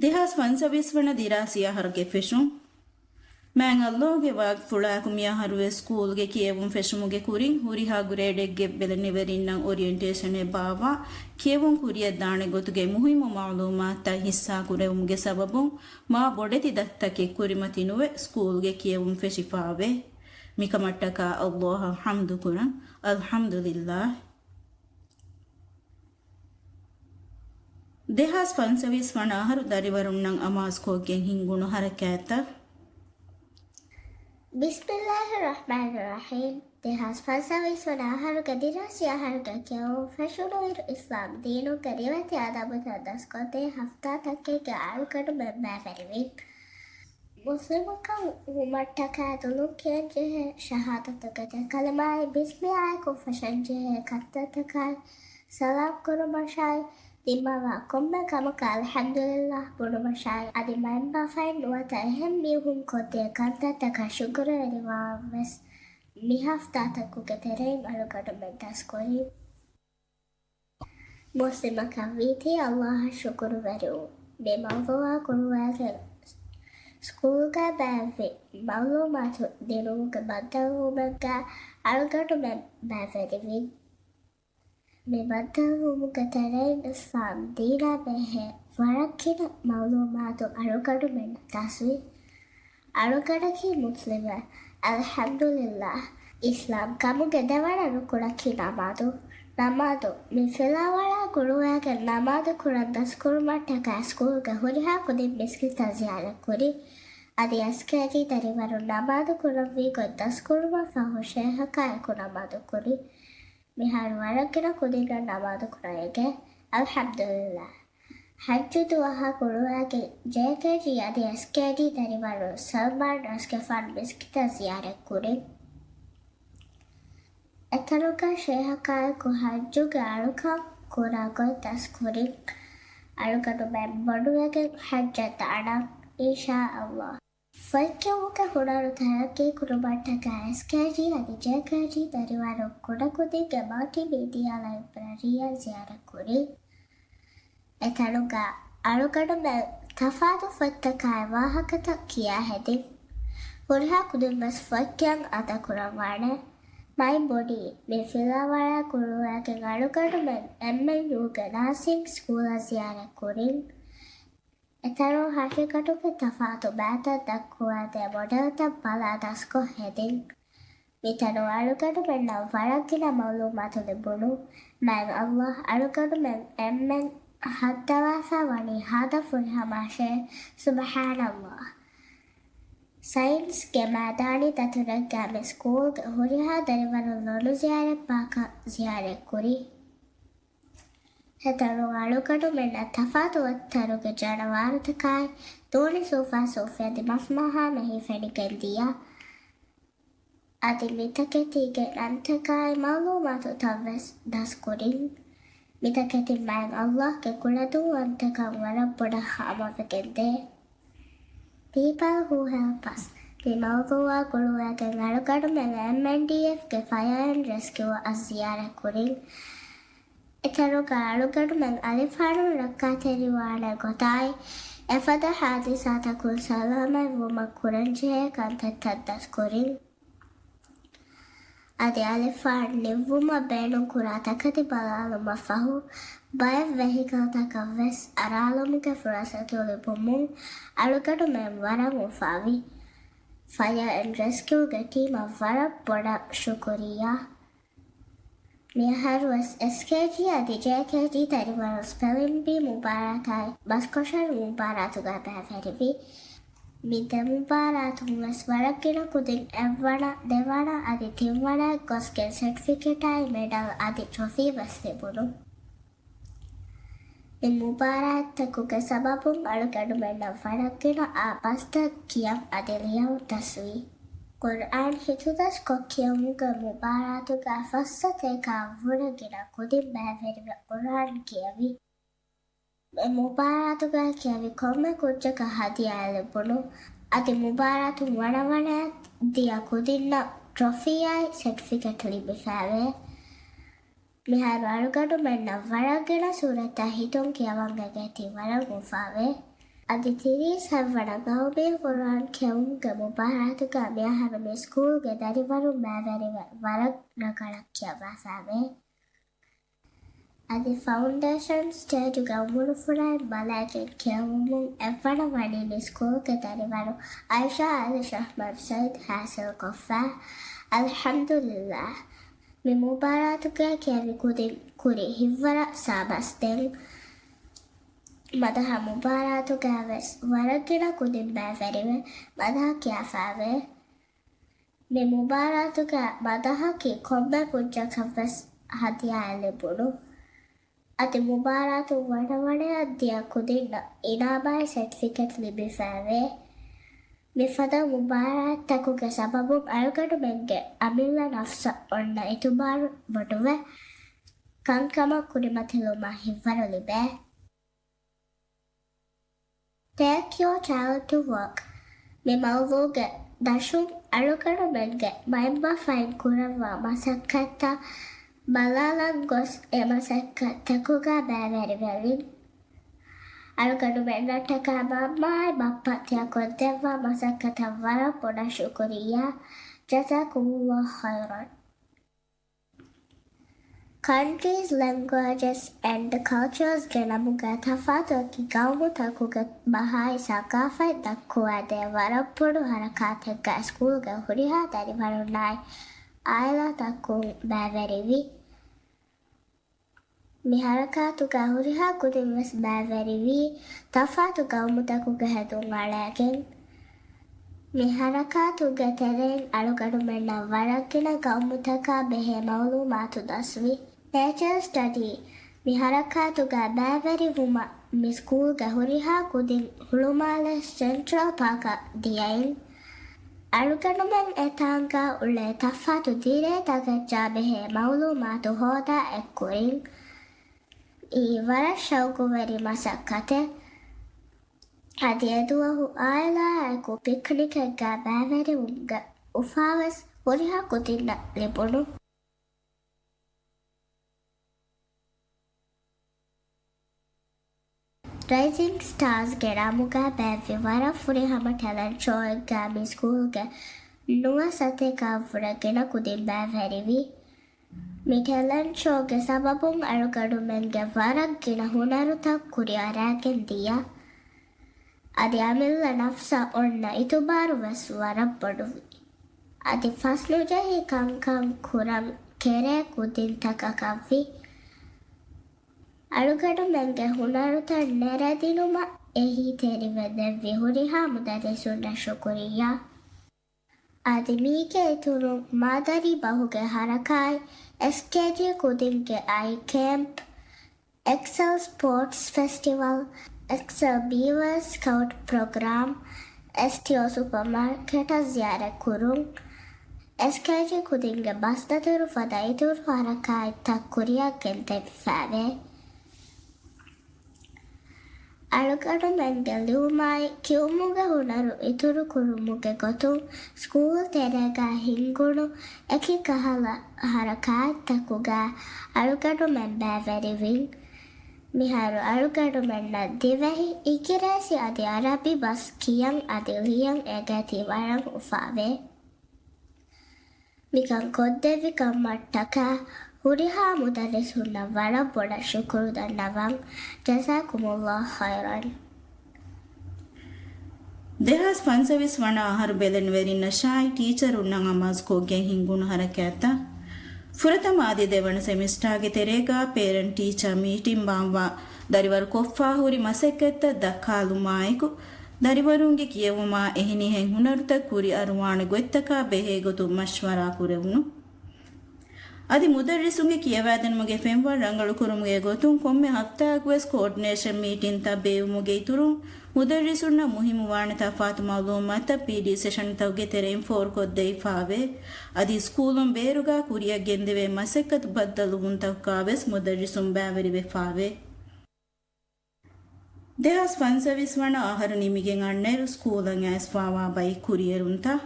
ދެހާސް ފަންސަވީސް ވަނަ ދިރާސީ އަހަރުގެ ފެށުން. މާތް ﷲ ގެ ވާގިފުޅާއެކު މިއަހަރުވެސް ސްކޫލްގެ ކިޔެވުން ފެށުމުގެ ކުރިން ހުރިހާ ގްރޭޑެއްގެ ބެލެނިވެރިންނަށް އޮރިއެންޓޭޝަނެއް ބާއްވާ ކިޔެވުން ކުރިއަށްދާނެ ގޮތުގެ މުހިއްމު މަޢުލޫމާތުތައް ހިއްސާކުރެވުމުގެ ސަބަބުން މާ ބޮޑެތި ދަތިތަކެއް ކުރިމަތިނުވެ ސްކޫލްގެ ކިޔެވުން ފެށިފާވޭ. މިކަމަށްޓަކާ ﷲ އަށް ޙަމްދުކުރަން. އަލްޙަމްދުލިއްލާހް. ދެހާސް ފަންސަވީސް ވަނަ އަހަރު ދަރިވަރުންނަށް އަމާޒުކޮށްގެން ހިންގުނު ހަރަކާތްތައް. ބިސްމިއްލާހި ރަޙްމާނި ރަޙީމް. ދެހާސް ފަންސަވީސް ވަނަ އަހަރުގެ ދިރާސީ އަހަރުގެ ކެއުން ފެށުނުއިރު، އިސްލާމް ދީނުގެ ރިވެތި އަދަބުތައް ދަސްކޮށްދޭ ހަފްތާތަކެއްގެ އަޅުގަނޑުމެން ބައިވެރިވި. މުސްލިމަކަށް ވުމަށްޓަކާ ދުލުން ކިޔަންޖެހޭ ޝަހާދަތުގެ ދެ ކަލިމާއި، ބިސްމިއާއެކު ފަށަންޖެހޭ ކަންތައްތަކާއި، ސަލާމް ކުރުމަށާއި، ދިމާވާ ކޮންމެ ކަމަކަށް އަލްޙަމްދުލިއްލާހް ބުނުމަށާއި، އަދި މައިންބަފައިން ނުވަތަ އެހެން މީހުން ކޮށްދޭ ކަންތައްތަކަށް ޝުކުރުވެރިވާން ވެސް މި ހަފްތާތަކުގެ ތެރެއިން އަޅުގަނޑުމެން ދަސްކުރީ. މުސްލިމަކަށް ވީތީ އައްލާހަށް ޝުކުރުވެރިވުން. މި މައުޟޫޢާ ގުޅުވައިގެން ސްކޫލްގަ ބޭއްވި މައުލޫމާތު ދިނުމުގެ ބައްދަލުވުމެއްގަ އަޅުގަނޑުމެން ބައިވެރިވި. މި ބައްދަލުވުމުގެ ތެރެއިން އިސްލާމް ދީނާ ބެހޭ ވަރަށް ގިނަ މައުލޫމާތު އަޅުގަނޑުމެންނަށް ދަސްވި. އަޅުގަނޑަކީ މުސްލިމެއް. އަލްޙަމްދުލިއްލާހް. އިސްލާމް ކަމުގެ ދެވަނަ ރުކުނަކީ ނަމާދު. ނަމާދު. މި ފިލާވަޅާ ގުޅުވައިގެން ނަމާދު ކުރަން ދަސްކުރުމަށްޓަކާ ސްކޫލްގެ ހުރިހާ ކުދިން މިސްކިތަށް ޒިޔާރަތް ކުރި. އަދި އެސްކޭޖީ ދަރިވަރުން ނަމާދު ކުރަންވީ ގޮތް ދަސްކުރުމަށް ފަހު ޝޭހަކާއެކު ނަމާދު ކުރި. މިހާރު ވަރަށް ގިނަ ކުދިންނަށް ނަމާދު ކުރަން އެގޭ. އަލްޙަމްދުލިއްލާހް. ޙައްޖު ދުވަހާ ގުޅުވައިގެން ޖޭކޭޖީ އަދި އެސްކޭޖީ ދަރިވަރުން ސަލްމާން ރަސްގެފާނު މިސްކިތަށް ޒިޔާރަތް ކުރި. އެތަނުގަ ޝޭހަކާއެކު ޙައްޖުގެ އަޅުކަން ކުރާ ގޮތް ދަސްކުރިން. އަޅުގަނޑުމެން ބޮޑުވެގެން ޙައްޖަށް ދާނަން، އިންޝާﷲ. ފޮތްކިޔުމުގެ ހުނަރު ތަރައްގީ ކުރުމަށްޓަކާ އެސްކޭޖީ އަދި ޖޭކޭޖީ ދަރިވަރުން ކުޑަކުދިންގެ މަލްޓިމީޑިއާ ލައިބްރަރީއަށް ޒިޔާރަތް ކުރި. އެތަނުގަ އަޅުގަނޑުމެން ތަފާތު ފޮތްތަކާއި ވާހަކަތައް ކިޔާ ހެދިން. ހުރިހާ ކުދިން ވެސް ފޮތް ކިޔަން އަދާކުރަންވާނެ. މައި ބޮޑީ. މި ފިލާވަޅާ ގުޅުވައިގެން އަޅުގަނޑުމެން އެމްއެންޔޫގެ ނާސިން ސްކޫލަށް ޒިޔާރަތް ކުރިން. އެތަނުން ހަޤީޤަތުގެ ތަފާތު ބައިތައް ދައްކުވާދޭ މޮޑެލްތައް ބަލާ ދަސްކޮށް ހެދިން. މިތަނުން އަޅުގަނޑުމެންނަށް ވަރަށް ގިނަ މައުލޫމާތު ލިބުނު. މާތް ﷲ އަޅުގަނޑުމެން އެންމެން ހައްދަވާފަ ވަނީ ހާދަ ފުރިހަމައަށޭ. ސުބްޙާނަﷲ. ސައިންސްގެ މައިދާނީ ދަތުރެއްގަ މި ސްކޫލްގެ ހުރިހާ ދަރިވަރުން ލޮނުޒިޔާރަތް ޕާކަށް ޒިޔާރަތް ކުރި. އެތަނުން އަޅުގަނޑުމެންނަށް ތަފާތު ވައްތަރުގެ ޖަނަވާރުތަކާއި، ދޫނި ސޫފާ ސޫފި އަދި މަސްމަހާ މެހި ފެނިގެން ދިޔަ. އަދި މިތަކެތީގެ ނަންތަކާއި މައުލޫމާތުތައް ވެސް ދަސްކުރިން. މިތަކެތި މާތް ﷲގެ ކުޅަދޫ ވަންތަކަން ވަރަށް ބޮޑަށް ހާމަވެގެންދޭ. People who help us. މި މައުޟޫޢާ ގުޅުވައިގެން އަޅުގަނޑުމެން އެމްއެންޑީއެފްގެ ފަޔަރ އެންޑް ރެސްކިއުއަށް ޒިޔާރަތް ކުރިން. އެތަނުގަ އަޅުގަނޑުމެން އަލިފާނުން ރައްކާތެރިވާނެ ގޮތާއި، އެފަދަ ހާދިސާތަކުން ސަލާމަތްވުމަށް ކުރަންޖެހޭ ކަންތައްތައް ދަސްކުރިން. އަދި އަލިފާން ނިއްވުމަށް ބޭނުންކުރާ ތަކެތި ބަލާލުމަށް ފަހު، ބައެއް ވެހިކަލްތަކަށް ވެސް އަރާލުމުގެ ފުރުސަތު ލިބުމުން އަޅުގަނޑުމެން ވަރަށް އުފާވި. ފަޔަރ އެންޑް ރެސްކިއުގެ ޓީމަށް ވަރަށް ބޮޑަށް ޝުކުރިއްޔާ. މިއަހަރުވެސް އެސްކޭޖީ އަދި ޖޭކޭޖީ ދަރިވަރުން ސްޕެލިން ބީ މުބާރާތާއި ބަސްކޮށަރި މުބާރާތުގައި ބައިވެރިވި. މި ދެ މުބާރާތުން ވެސް ވަރަށް ގިނަ ކުދިން އެއްވަނަ، ދެވަނަ އަދި ތިންވަނައަށް ގޮސްގެން ސެޓްފިކެޓާއި މެޑަލް އަދި ޓްރޮފީ ވެސް ލިބުނު. މި މުބާރާތްތަކުގެ ސަބަބުން އަޅުގަނޑުމެންނަށް ވަރަށް ގިނަ އާ ބަސްތައް ކިޔަން އަދި ލިޔަން ދަސްވި. ޤުރްއާން ހިތުދަސްކޮށް ކިޔެވުމުގެ މުބާރާތުގައި ފައްސަތޭކައަށްވުރެ ގިނަ ކުދިން ބައިވެރިވެ ޤުރްއާން ކިޔެވި. މި މުބާރާތުގައި ކިޔެވި ކޮންމެ ކުއްޖަކަށް ހަދިޔާ ލިބުނު. އަދި މުބާރާތުން ވަނަވަނައަށް ދިޔަ ކުދިންނަށް ޓްރޮފީއާއި ސެޓްފިކެޓް ލިބިފައިވޭ. މިހާރު އަޅުގަނޑުމެންނަށް ވަރަށް ގިނަ ސޫރަތްތައް ހިތުން ކިޔަވަން އެގޭތީ ވަރަށް އުފާވޭ. އަދި ތިރީސް ހަތްވަނަ ގައުމީ ޤުރްއާން ކިޔެވުމުގެ މުބާރާތުގަ މިއަހަރު މި ސްކޫލްގެ ދަރިވަރުން ބައިވެރިވެ ވަރަށް ރަނގަޅަށް ކިޔަވާފައިވޭ. އަދި ފައުންޑޭޝަން ސްޓޭޖުގަ އުމުރުފުރާއިން ބަލައިގެން ކިޔެވުމުން އެއްވަނަ ވަނީ މި ސްކޫލްގެ ދަރިވަރު އައިޝާ އަލީ ޝަހްމަދު ސައީދު ހާސިލްކޮށްފަ. އަލްޙަމްދުލިއްލާހް. މި މުބާރާތުގައި ކިޔެވި ކުދިން ކުރި ހިތްވަރަށް ސާބަސް ދެން. މަދަހަ މުބާރާތުގައި ވެސް ވަރަށް ގިނަ ކުދިން ބައިވެރިވެ މަދަހަ ކިޔާފައިވޭ. މި މުބާރާތުގެ މަދަހަކީ ކޮންމެ ކުއްޖަކަށްވެސް ހަދިޔާއެއް ލިބުނު. އަދި މުބާރާތު ވަޑަވަޑައަށް ދިޔަ ކުދިންނަށް އިނާމާއި ސެޓްފިކެޓް ލިބިފައެވެ. މިފަދަ މުބާރާތްތަކުގެ ސަބަބުން އަޅުގަނޑުމެންގެ އަމިއްލަ ނަފްސަށް އޮންނަ އިތުބާރު ބޮޑުވެ، ކަންކަމަށް ކުރިމަތިލުމަށް ހިތްވަރު ލިބޭ. Take your child to work. މި މައުޟޫގެ ދަށުން އަޅުގަނޑުމެންގެ މައިންބަފައިން ކުރައްވާ މަސައްކަތްތައް ބަލާލަން ގޮސް، އެ މަސައްކަތްތަކުގަ ބައިވެރިވެވިން. އަޅުގަނޑުމެންނަށްޓަކާ މަންމައާއި ބައްޕަ ތިޔަ ކޮށްދެއްވާ މަސައްކަތަށް ވަރަށް ބޮޑަށް ޝުކުރިއްޔާ. جزاكم الله خيرا. Countries, languages and cultures ގެ ނަމުގަ ތަފާތު އެކި ގައުމުތަކުގެ ބަހާއި ސަގާފަތް ދައްކުވާދޭ ވަރަށް ބޮޑު ހަރަކާތެއްގަ ސްކޫލްގެ ހުރިހާ ދަރިވަރުންނާއި އާއިލާތަކުން ބައިވެރިވި. މި ހަރަކާތުގަ ހުރިހާ ކުދިން ވެސް ބައިވެރިވީ، ތަފާތު ގައުމުތަކުގެ ހެދުން އަޅައިގެން. މި ހަރަކާތުގެ ތެރެއިން އަޅުގަނޑުމެންނަށް ވަރަށް ގިނަ ގައުމުތަކާ ބެހޭ މައުލޫމާތު ދަސްވި. ނޭޗަރ ސްޓަޑީ. މި ހަރަކާތުގަ ބައިވެރިވުމަށް މި ސްކޫލްގެ ހުރިހާ ކުދިން ހުޅުމާލެ ސެންޓްރަލް ޕާކަށް ދިޔައިން. އަޅުގަނޑުމެން އެތާނގަ އުޅޭ ތަފާތު ދިރޭތަކަށް ޖާބެހޭ މައުލޫމާތު ހޯދާ އެއްކުރިން. އީ ވަރަށް ޝައުގުވެރި މަސައްކަތެއް. އަދި އެދުވަހު އާއިލާއާއެކު ޕިކްނިކެއްގަ ބައިވެރިވުމުގެ އުފާވެސް ހުރިހާ ކުދިންނަށް ލިބުނު. ރައިޒިންގް ސްޓާރސްގެ ނަމުގަ ބޭއްވި ވަރަށް ފުރިހަމަ ޓެލެންޓް ޝޯއެއްގަ މި ސްކޫލްގެ ނުވަސަތޭކައަށްވުރެ ގިނަ ކުދިން ބައިވެރިވި. މި ޓެލެންޓް ޝޯގެ ސަބަބުން އަޅުގަނޑުމެންގެ ވަރަށް ގިނަ ހުނަރުތައް ކުރިއަރައިގެން ދިޔަ. އަދި އަމިއްލަ ނަފްސަށް އޮންނަ އިތުބާރު ވެސް ވަރަށް ބޮޑުވި. އަދި ފަސްނުޖެހި ކަންކަން ކުރަން ކެރޭ ކުދިންތަކަކަށްވި. އަޅުގަނޑުމެންގެ ހުނަރުތައް ނެރެދިނުމަށް އެހީތެރިވެ ދެއްވި ހުރިހާ މުދައްރިސުންނަށް ޝުކުރިއްޔާ. އަދި މީގެ އިތުރުން މާދަރީ ބަހުގެ ހަރަކާތް، އެސްކޭޖީ ކުދިންގެ އައި ކޭމްޕް، އެކްސެލް ސްޕޯޓްސް ފެސްޓިވަލް، އެކްސެލް ބީވާ ސްކައުޓް ޕްރޮގްރާމް، އެސްޓީއޯ ސުޕަރމާކެޓަށް ޒިޔާރަތް ކުރުން، އެސްކޭޖީ ކުދިންގެ ބަސްދަތުރު ފަދަ އިތުރު ހަރަކާތްތައް ކުރިއަށް ގެންދެވިފައެވެ. އަޅުގަނޑުމެންގެ ލިޔުމާއި ކިޔުމުގެ ހުނަރު އިތުރުކުރުމުގެ ގޮތުން ސްކޫލް ތެރޭގަ ހިންގުނު އެކި ކަހަލަ ހަރަކާތްތަކުގަ އަޅުގަނޑުމެން ބައިވެރިވިން. މިހާރު އަޅުގަނޑުމެންނަށް ދިވެހި، އިނގިރޭސި އަދި އަރަބި ބަސް ކިޔަން އަދި ލިޔަން އެނގޭތީ ވަރަށް އުފާވޭ. މިކަން ކޮށްދެއްވި ކަމަށްޓަކާ ހުރިހާ މުދައްރިސުންނަށް ވަރަށް ބޮޑަށް ޝުކުރު ދަންނަވަން. ޖަޒާކުމުﷲ ޚައިރަން. ދެހާސް ފަންސަވީސް ވަނަ އަހަރު ބެލެނިވެރިންނަށާއި ޓީޗަރުންނަށް އަމާޒުކޮށްގެން ހިންގުނު ހަރަކާތްތައް. ފުރަތަމަ އަދި ދެވަނަ ސެމިސްޓާގެ ތެރޭގަ ޕޭރެންޓް ޓީޗާ މީޓިން ބާއްވާ ދަރިވަރު ކޮށްފާ ހުރި މަސައްކަތްތައް ދައްކާލުމާއެކު، ދަރިވަރުންގެ ކިޔެވުމާ އެހެނިހެން ހުނަރުތައް ކުރިއަރުވާނެ ގޮތްތަކާ ބެހޭ ގޮތުން މަޝްވަރާ ކުރެވުނު. އަދި މުދައްރިސުންގެ ކިޔަވާދިނުމުގެ ފެންވަރު ރަނގަޅުކުރުމުގެ ގޮތުން ކޮންމެ ހަފްތާއަކުވެސް ކޯޑިނޭޝަން މީޓިންތައް ބޭއްވުމުގެ އިތުރުން، މުދައްރިސުންނަށް މުހިއްމުވާނެ ތަފާތު މައުލޫމާތުތައް ޕީޑީ ސެޝަންތަކުގެ ތެރެއިން ފޯރުކޮށްދެވިފާވޭ. އަދި ސްކޫލުން ބޭރުގަ ކުރިއަށް ގެންދެވޭ މަސައްކަތު ބައްދަލުވުންތަކުގަވެސް މުދައްރިސުން ބައިވެރިވެފާވޭ. ދެހާސް ފަންސަވީސް ވަނަ އަހަރު ނިމިގެން އަންނައިރު ސްކޫލަށް އައިސްފާވާ ބައި ކުރިއެރުންތައް.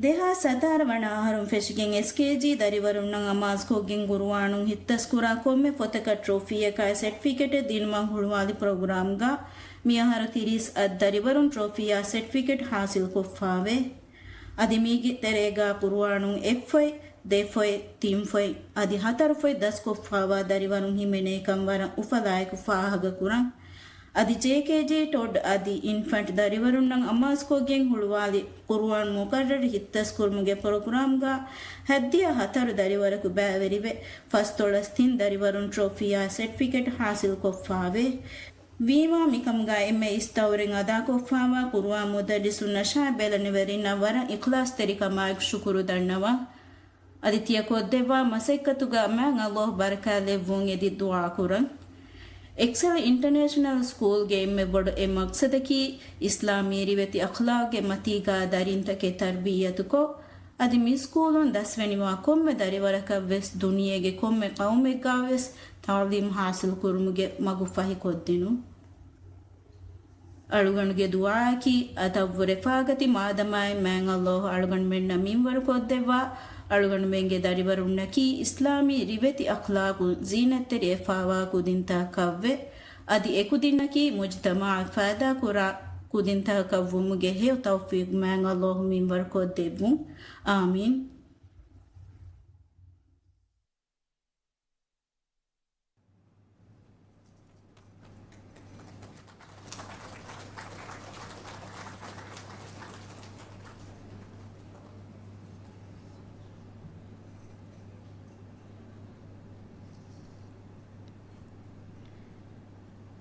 ދެހާސް ހަތާރަ ވަނަ އަހަރުން ފެށިގެން އެސްކޭޖީ ދަރިވަރުންނަށް އަމާޒުކޮށްގެން ގުރުއާނުން ހިތްދަސްކުރާ ކޮންމެ ފޮތަކަށް ޓްރޮފީއަކާއި ސެޓްފިކެޓެއް ދިނުމަށް ހުޅުވާލި ޕްރޮގްރާމްގަ މިއަހަރު ތިރީސް އަށް ދަރިވަރުން ޓްރޮފީއާ ސެޓްފިކެޓް ހާސިލްކޮށްފާވޭ. އަދި މީގެ ތެރޭގަ ގުރުއާނުން އެއްފޮތް، ދެފޮތް، ތިންފޮތް، އަދި ހަތަރުފޮތް ދަސްކޮށްފާވާ ދަރިވަރުން ހިމެނޭކަން ވަރަށް އުފަލާއެކު ފާހަގަކުރަން. އަދި ޖޭކޭޖީ ޓޮޑް އަދި އިންފަންޓް ދަރިވަރުންނަށް އަމާޒުކޮށްގެން ހުޅުވާލި ގުރުއާން މުޤައްރަރު ހިތްދަސްކުރުމުގެ ޕްރޮގްރާމްގަ ހައްދިޔަ ހަތަރު ދަރިވަރަކު ބައިވެރިވެ، ފަސްދޮޅަސް ތިން ދަރިވަރުން ޓްރޮފީއާ ސެޓްފިކެޓް ހާސިލްކޮށްފާވޭ. ވީމާ، މިކަމުގަ އެންމެ އިސް ތައުރެއް އަދާކޮށްފާވާ ޤުރުއާން މުދައްރިސުންނަށާ ބެލެނިވެރިންނަށް ވަރަށް އިޚްލާޞްތެރިކަމާއެކު ޝުކުރު ދަންނަވަން. އަދި ތިޔަ ކޮށްދެއްވާ މަސައްކަތުގަ މާތް ﷲ ބަރަކާތްލެއްވުން އެދި ދުޢާކުރަން. އެކްސެލް އިންޓަރނޭޝަނަލް ސްކޫލްގެ އެންމެ ބޮޑު އެއް މަޤްޞަދަކީ، އިސްލާމީ ރިވެތި އަޚްލާޤްގެ މަތީގަ ދަރިންތަކެއް ތަރްބިއްޔަތުކޮށް، އަދި މި ސްކޫލުން ދަސްވެނިވާ ކޮންމެ ދަރިވަރަކަށްވެސް ދުނިޔޭގެ ކޮންމެ ޤައުމެއްގަވެސް ތަޢުލީމް ޙާޞިލްކުރުމުގެ މަގު ފަހިކޮށްދިނުން. އަޅުގަނޑުގެ ދުޢާއަކީ، އަތަށްވުރެ ފާގަތި މާދަމާއިން މާތް ﷲ އަޅުގަނޑުމެންނަށް މިންވަރުކޮށްދެއްވާ، އަޅުގަނޑުމެންގެ ދަރިވަރުންނަކީ އިސްލާމީ ރިވެތި އަޚްލާޤުން ޒީނަތްތެރިވެފާވާ ކުދިންތަކަކަށްވެ، އަދި އެކުދިންނަކީ މުޖްތަމަޢަށް ފައިދާކުރާ ކުދިންތަކަކަށްވުމުގެ ހެޔޮ ތައުފީޤު މާތް ﷲ މިންވަރުކޮށްދެއްވުން. އާމީން.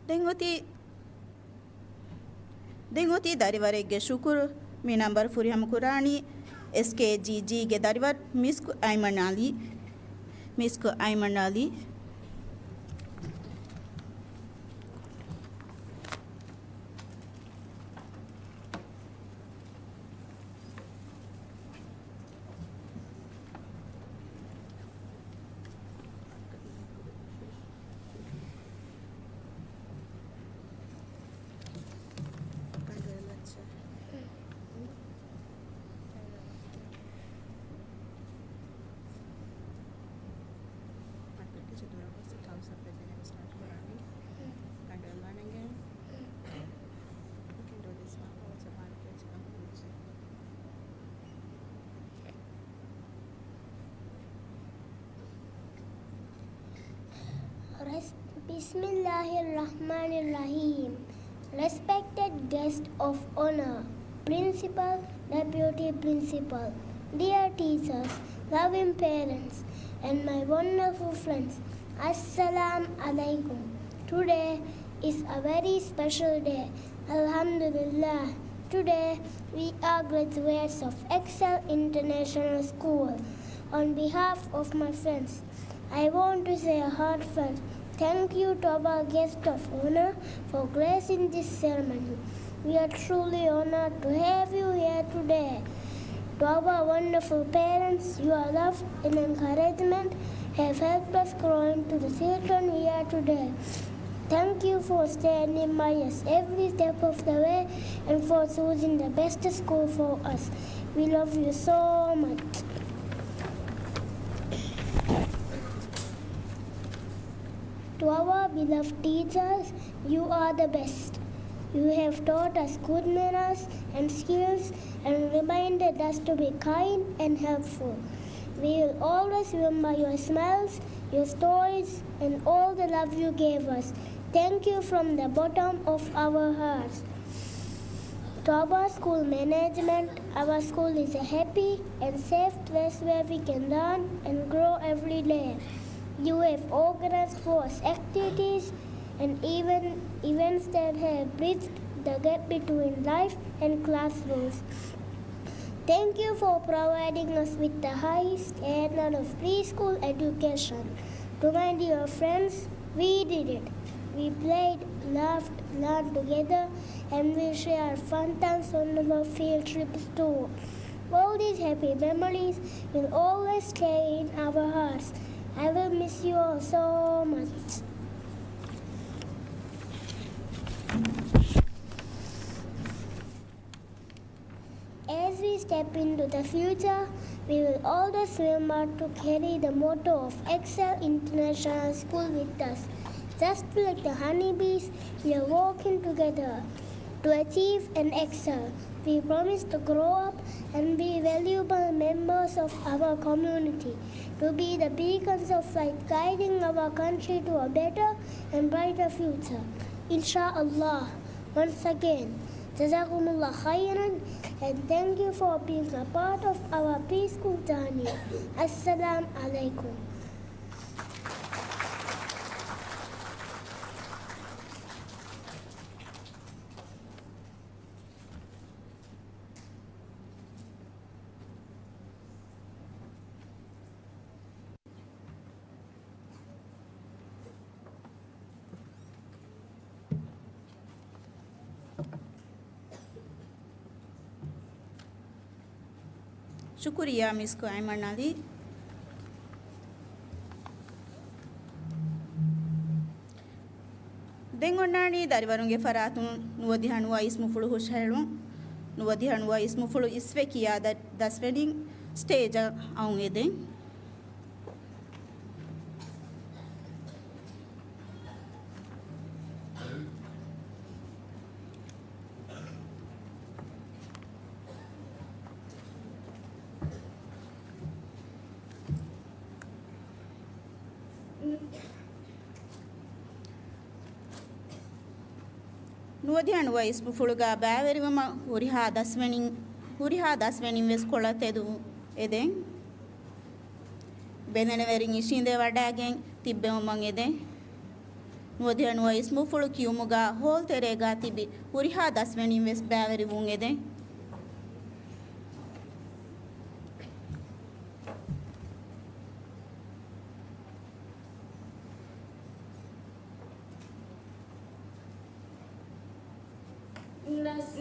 ދެން އޮތީ، ދެން އޮތީ ދަރިވަރެއްގެ ޝުކުރު. މި ނަންބަރު ފުރިހަމަ ކުރާނީ އެސްކޭޖީޖީގެ ދަރިވަރު މިސްކު އައިމަން އަލީ. މިސްކު އައިމަން އަލީ. Res-, بسم الله الرحمن الرحيم. Respected guest of honor, principal, deputy principal, dear teachers, loving parents, and my wonderful friends, Assalamu alaikum. Today is a very special day. Alhamdulillah. Today we are graduates of Excel International School. On behalf of my friends, I want to say a heartfelt thank you to our guest of honor for gracing this ceremony. We are truly honored to have you here today. To our wonderful parents, your love and encouragement have helped us grow into the children we are today. Thank you for standing by us every step of the way and for choosing the best school for us. We love you so much. To our beloved teachers, you are the best. You have taught us good manners and skills and reminded us to be kind and helpful. We will always remember your smiles, your stories, and all the love you gave us. Thank you from the bottom of our hearts. To our school management, our school is a happy and safe place where we can learn and grow every day. You have organized for us activities and even events that have bridged the gap between life and classrooms. Thank you for providing us with the highest standard of preschool education. To my dear friends, we did it. We played, laughed, learned together, and we shared fun times on our field trips too. All these happy memories will always stay in our hearts. I will miss you all so much. As we step into the future, we will always remember to carry the motto of Excel International School with us. Just like the honeybees, we are working together to achieve and excel. We promise to grow up and be valuable members of our community, to be the beacons of light guiding our country to a better and brighter future. Insha Allah. Once again, جزاكم الله خيرا and thank you for being a part of our preschool journey. السلام عليكم. ޝުކުރިއްޔާ މިސްކު އައިމަން އަލީ. ދެން އޮންނާނީ ދަރިވަރުންގެ ފަރާތުން ނުވަދިހަ ނުވަ އިސްމުފުޅު ހުށަހެޅުން. ނުވަދިހަ ނުވަ އިސްމުފުޅު އިސްވެ ކިޔާ ދަ-، ދަސްވެނިން ސްޓޭޖަށް އައުން އެދެން. ނުވަދިހަ ނުވަ އިސްމުފުޅުގަ ބައިވެރިވުމަށް ހުރިހާ ދަސްވެނިން، ހުރިހާ ދަސްވެނިން ވެސް ކޮޅަށް ތެދު އެދެން. ބެލެނިވެރިން އިށީނދެ ވަޑައިގެން ތިއްބެވުމަށް އެދެން. ނުވަދިހަ ނުވަ އިސްމުފުޅު ކިޔުމުގަ ހޯލް ތެރޭގަ ތިބި ހުރިހާ ދަސްވެނިން ވެސް ބައިވެރިވުން އެދެން.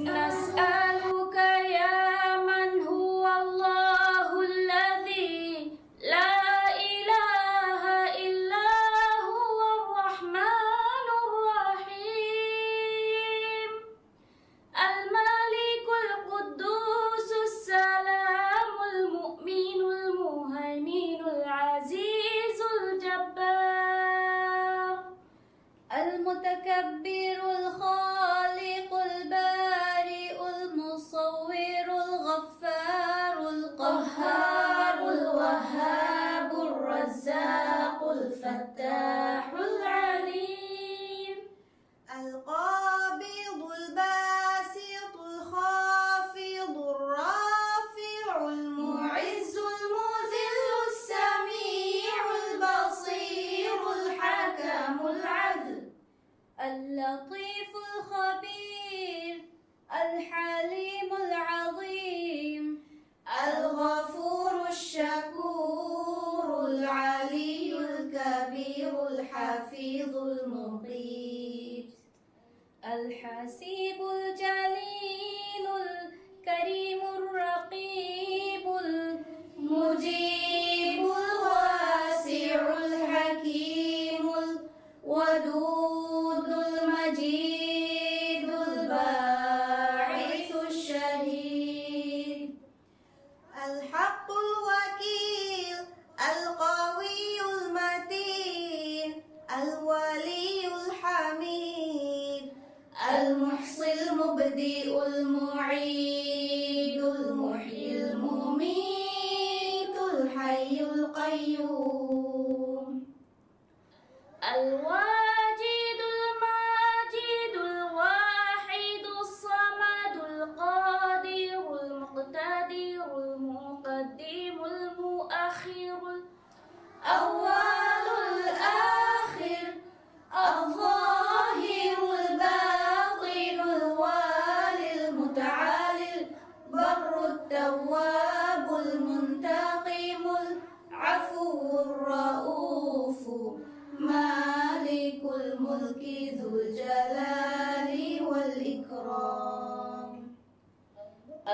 نسألك يا من هو الله الذي لا إله إلا هو الرحمن الرحيم، الملك القدوس السلام المؤمن المهيمن العزيز الجبار، المتكبر الخالق البارئ المصور الغفار القهار الوهاب الرزاق الفتاح العليم، القابض الباسط الخافض الرافع المعز المذل السميع البصير الحكم العدل، اللطيف الخبير، الحليم العظيم، الغفور الشكور، العلي الكبير، الحفيظ المقيت، الحسيب الجليل، الكريم الرقيب، المجيب الواسع الحكيم، الودود المجيد الباعث الشهيد، الحق الوكيل، القوي المتين، الولي الحميد، المحصي المبدئ المعيد، المحيي المميت، الحي القيوم. الواجد الماجد الواحد الصمد القادر المقتدر المقدم المؤخر الأول الآخر الظاهر الباطن الوالي المتعالي البر التواب المنتقم العفو الرؤوف مالك الملك ذو الجلال والإكرام.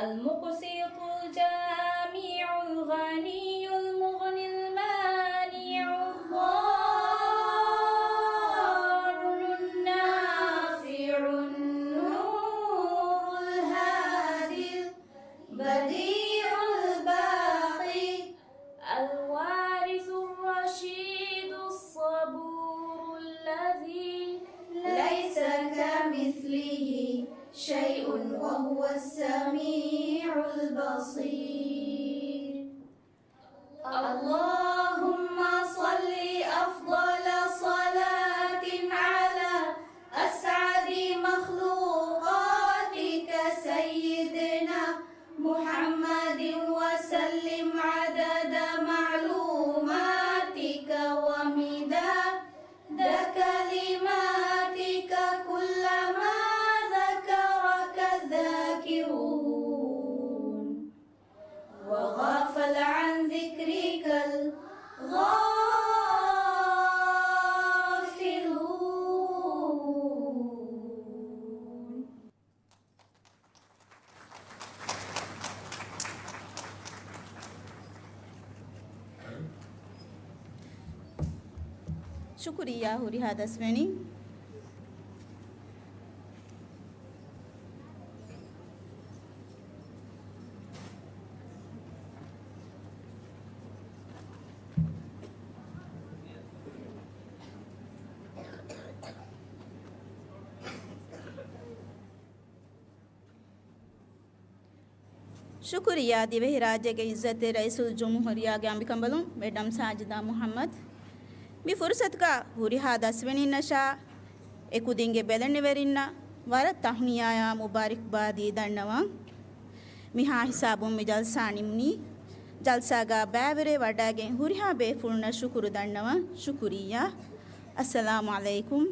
المقسط الجامع الغني المغني المانع الضار النافع النور الهادي البديع الباقي الوارث الرشيد الصبور الذي ليس كمثله شيء وهو السميع البصير. اللهم صل أفضل صلاة على أسعد مخلوقاتك سيدنا محمد وسلم عدد معلوماتك ومداد كلماتك كلما ذكرك الذاكرون وغفل عن ذكرك الغافلون. ޝުކުރިއްޔާ ހުރިހާ ދަސްވެނީ. ޝުކުރިއްޔާ ދިވެހިރާއްޖޭގެ އިއްޒަތްތެރި ރައީސުލްޖުމްހޫރިއްޔާގެ އަނބިކަނބަލުން މެޑަމް ސާޖިދާ މުޙައްމަދު. މި ފުރުސަތުގަ ހުރިހާ ދަސްވެނީންނަށާ އެކުދިންގެ ބެލެނިވެރިންނަށް ވަރަށް ތަހުނިޔާޔާ މުބާރިކްބާދީ ދަންނަވަން. މިހާ ހިސާބުން މި ޖަލްސާ ނިމުނީ. ޖަލްސާގަ ބައިވެރިވެ ވަޑައިގެން ހުރިހާ ބޭފުޅުންނަށް ޝުކުރު ދަންނަވަން. ޝުކުރިއްޔާ. އައްސަލާމު ޢަލައިކުމް.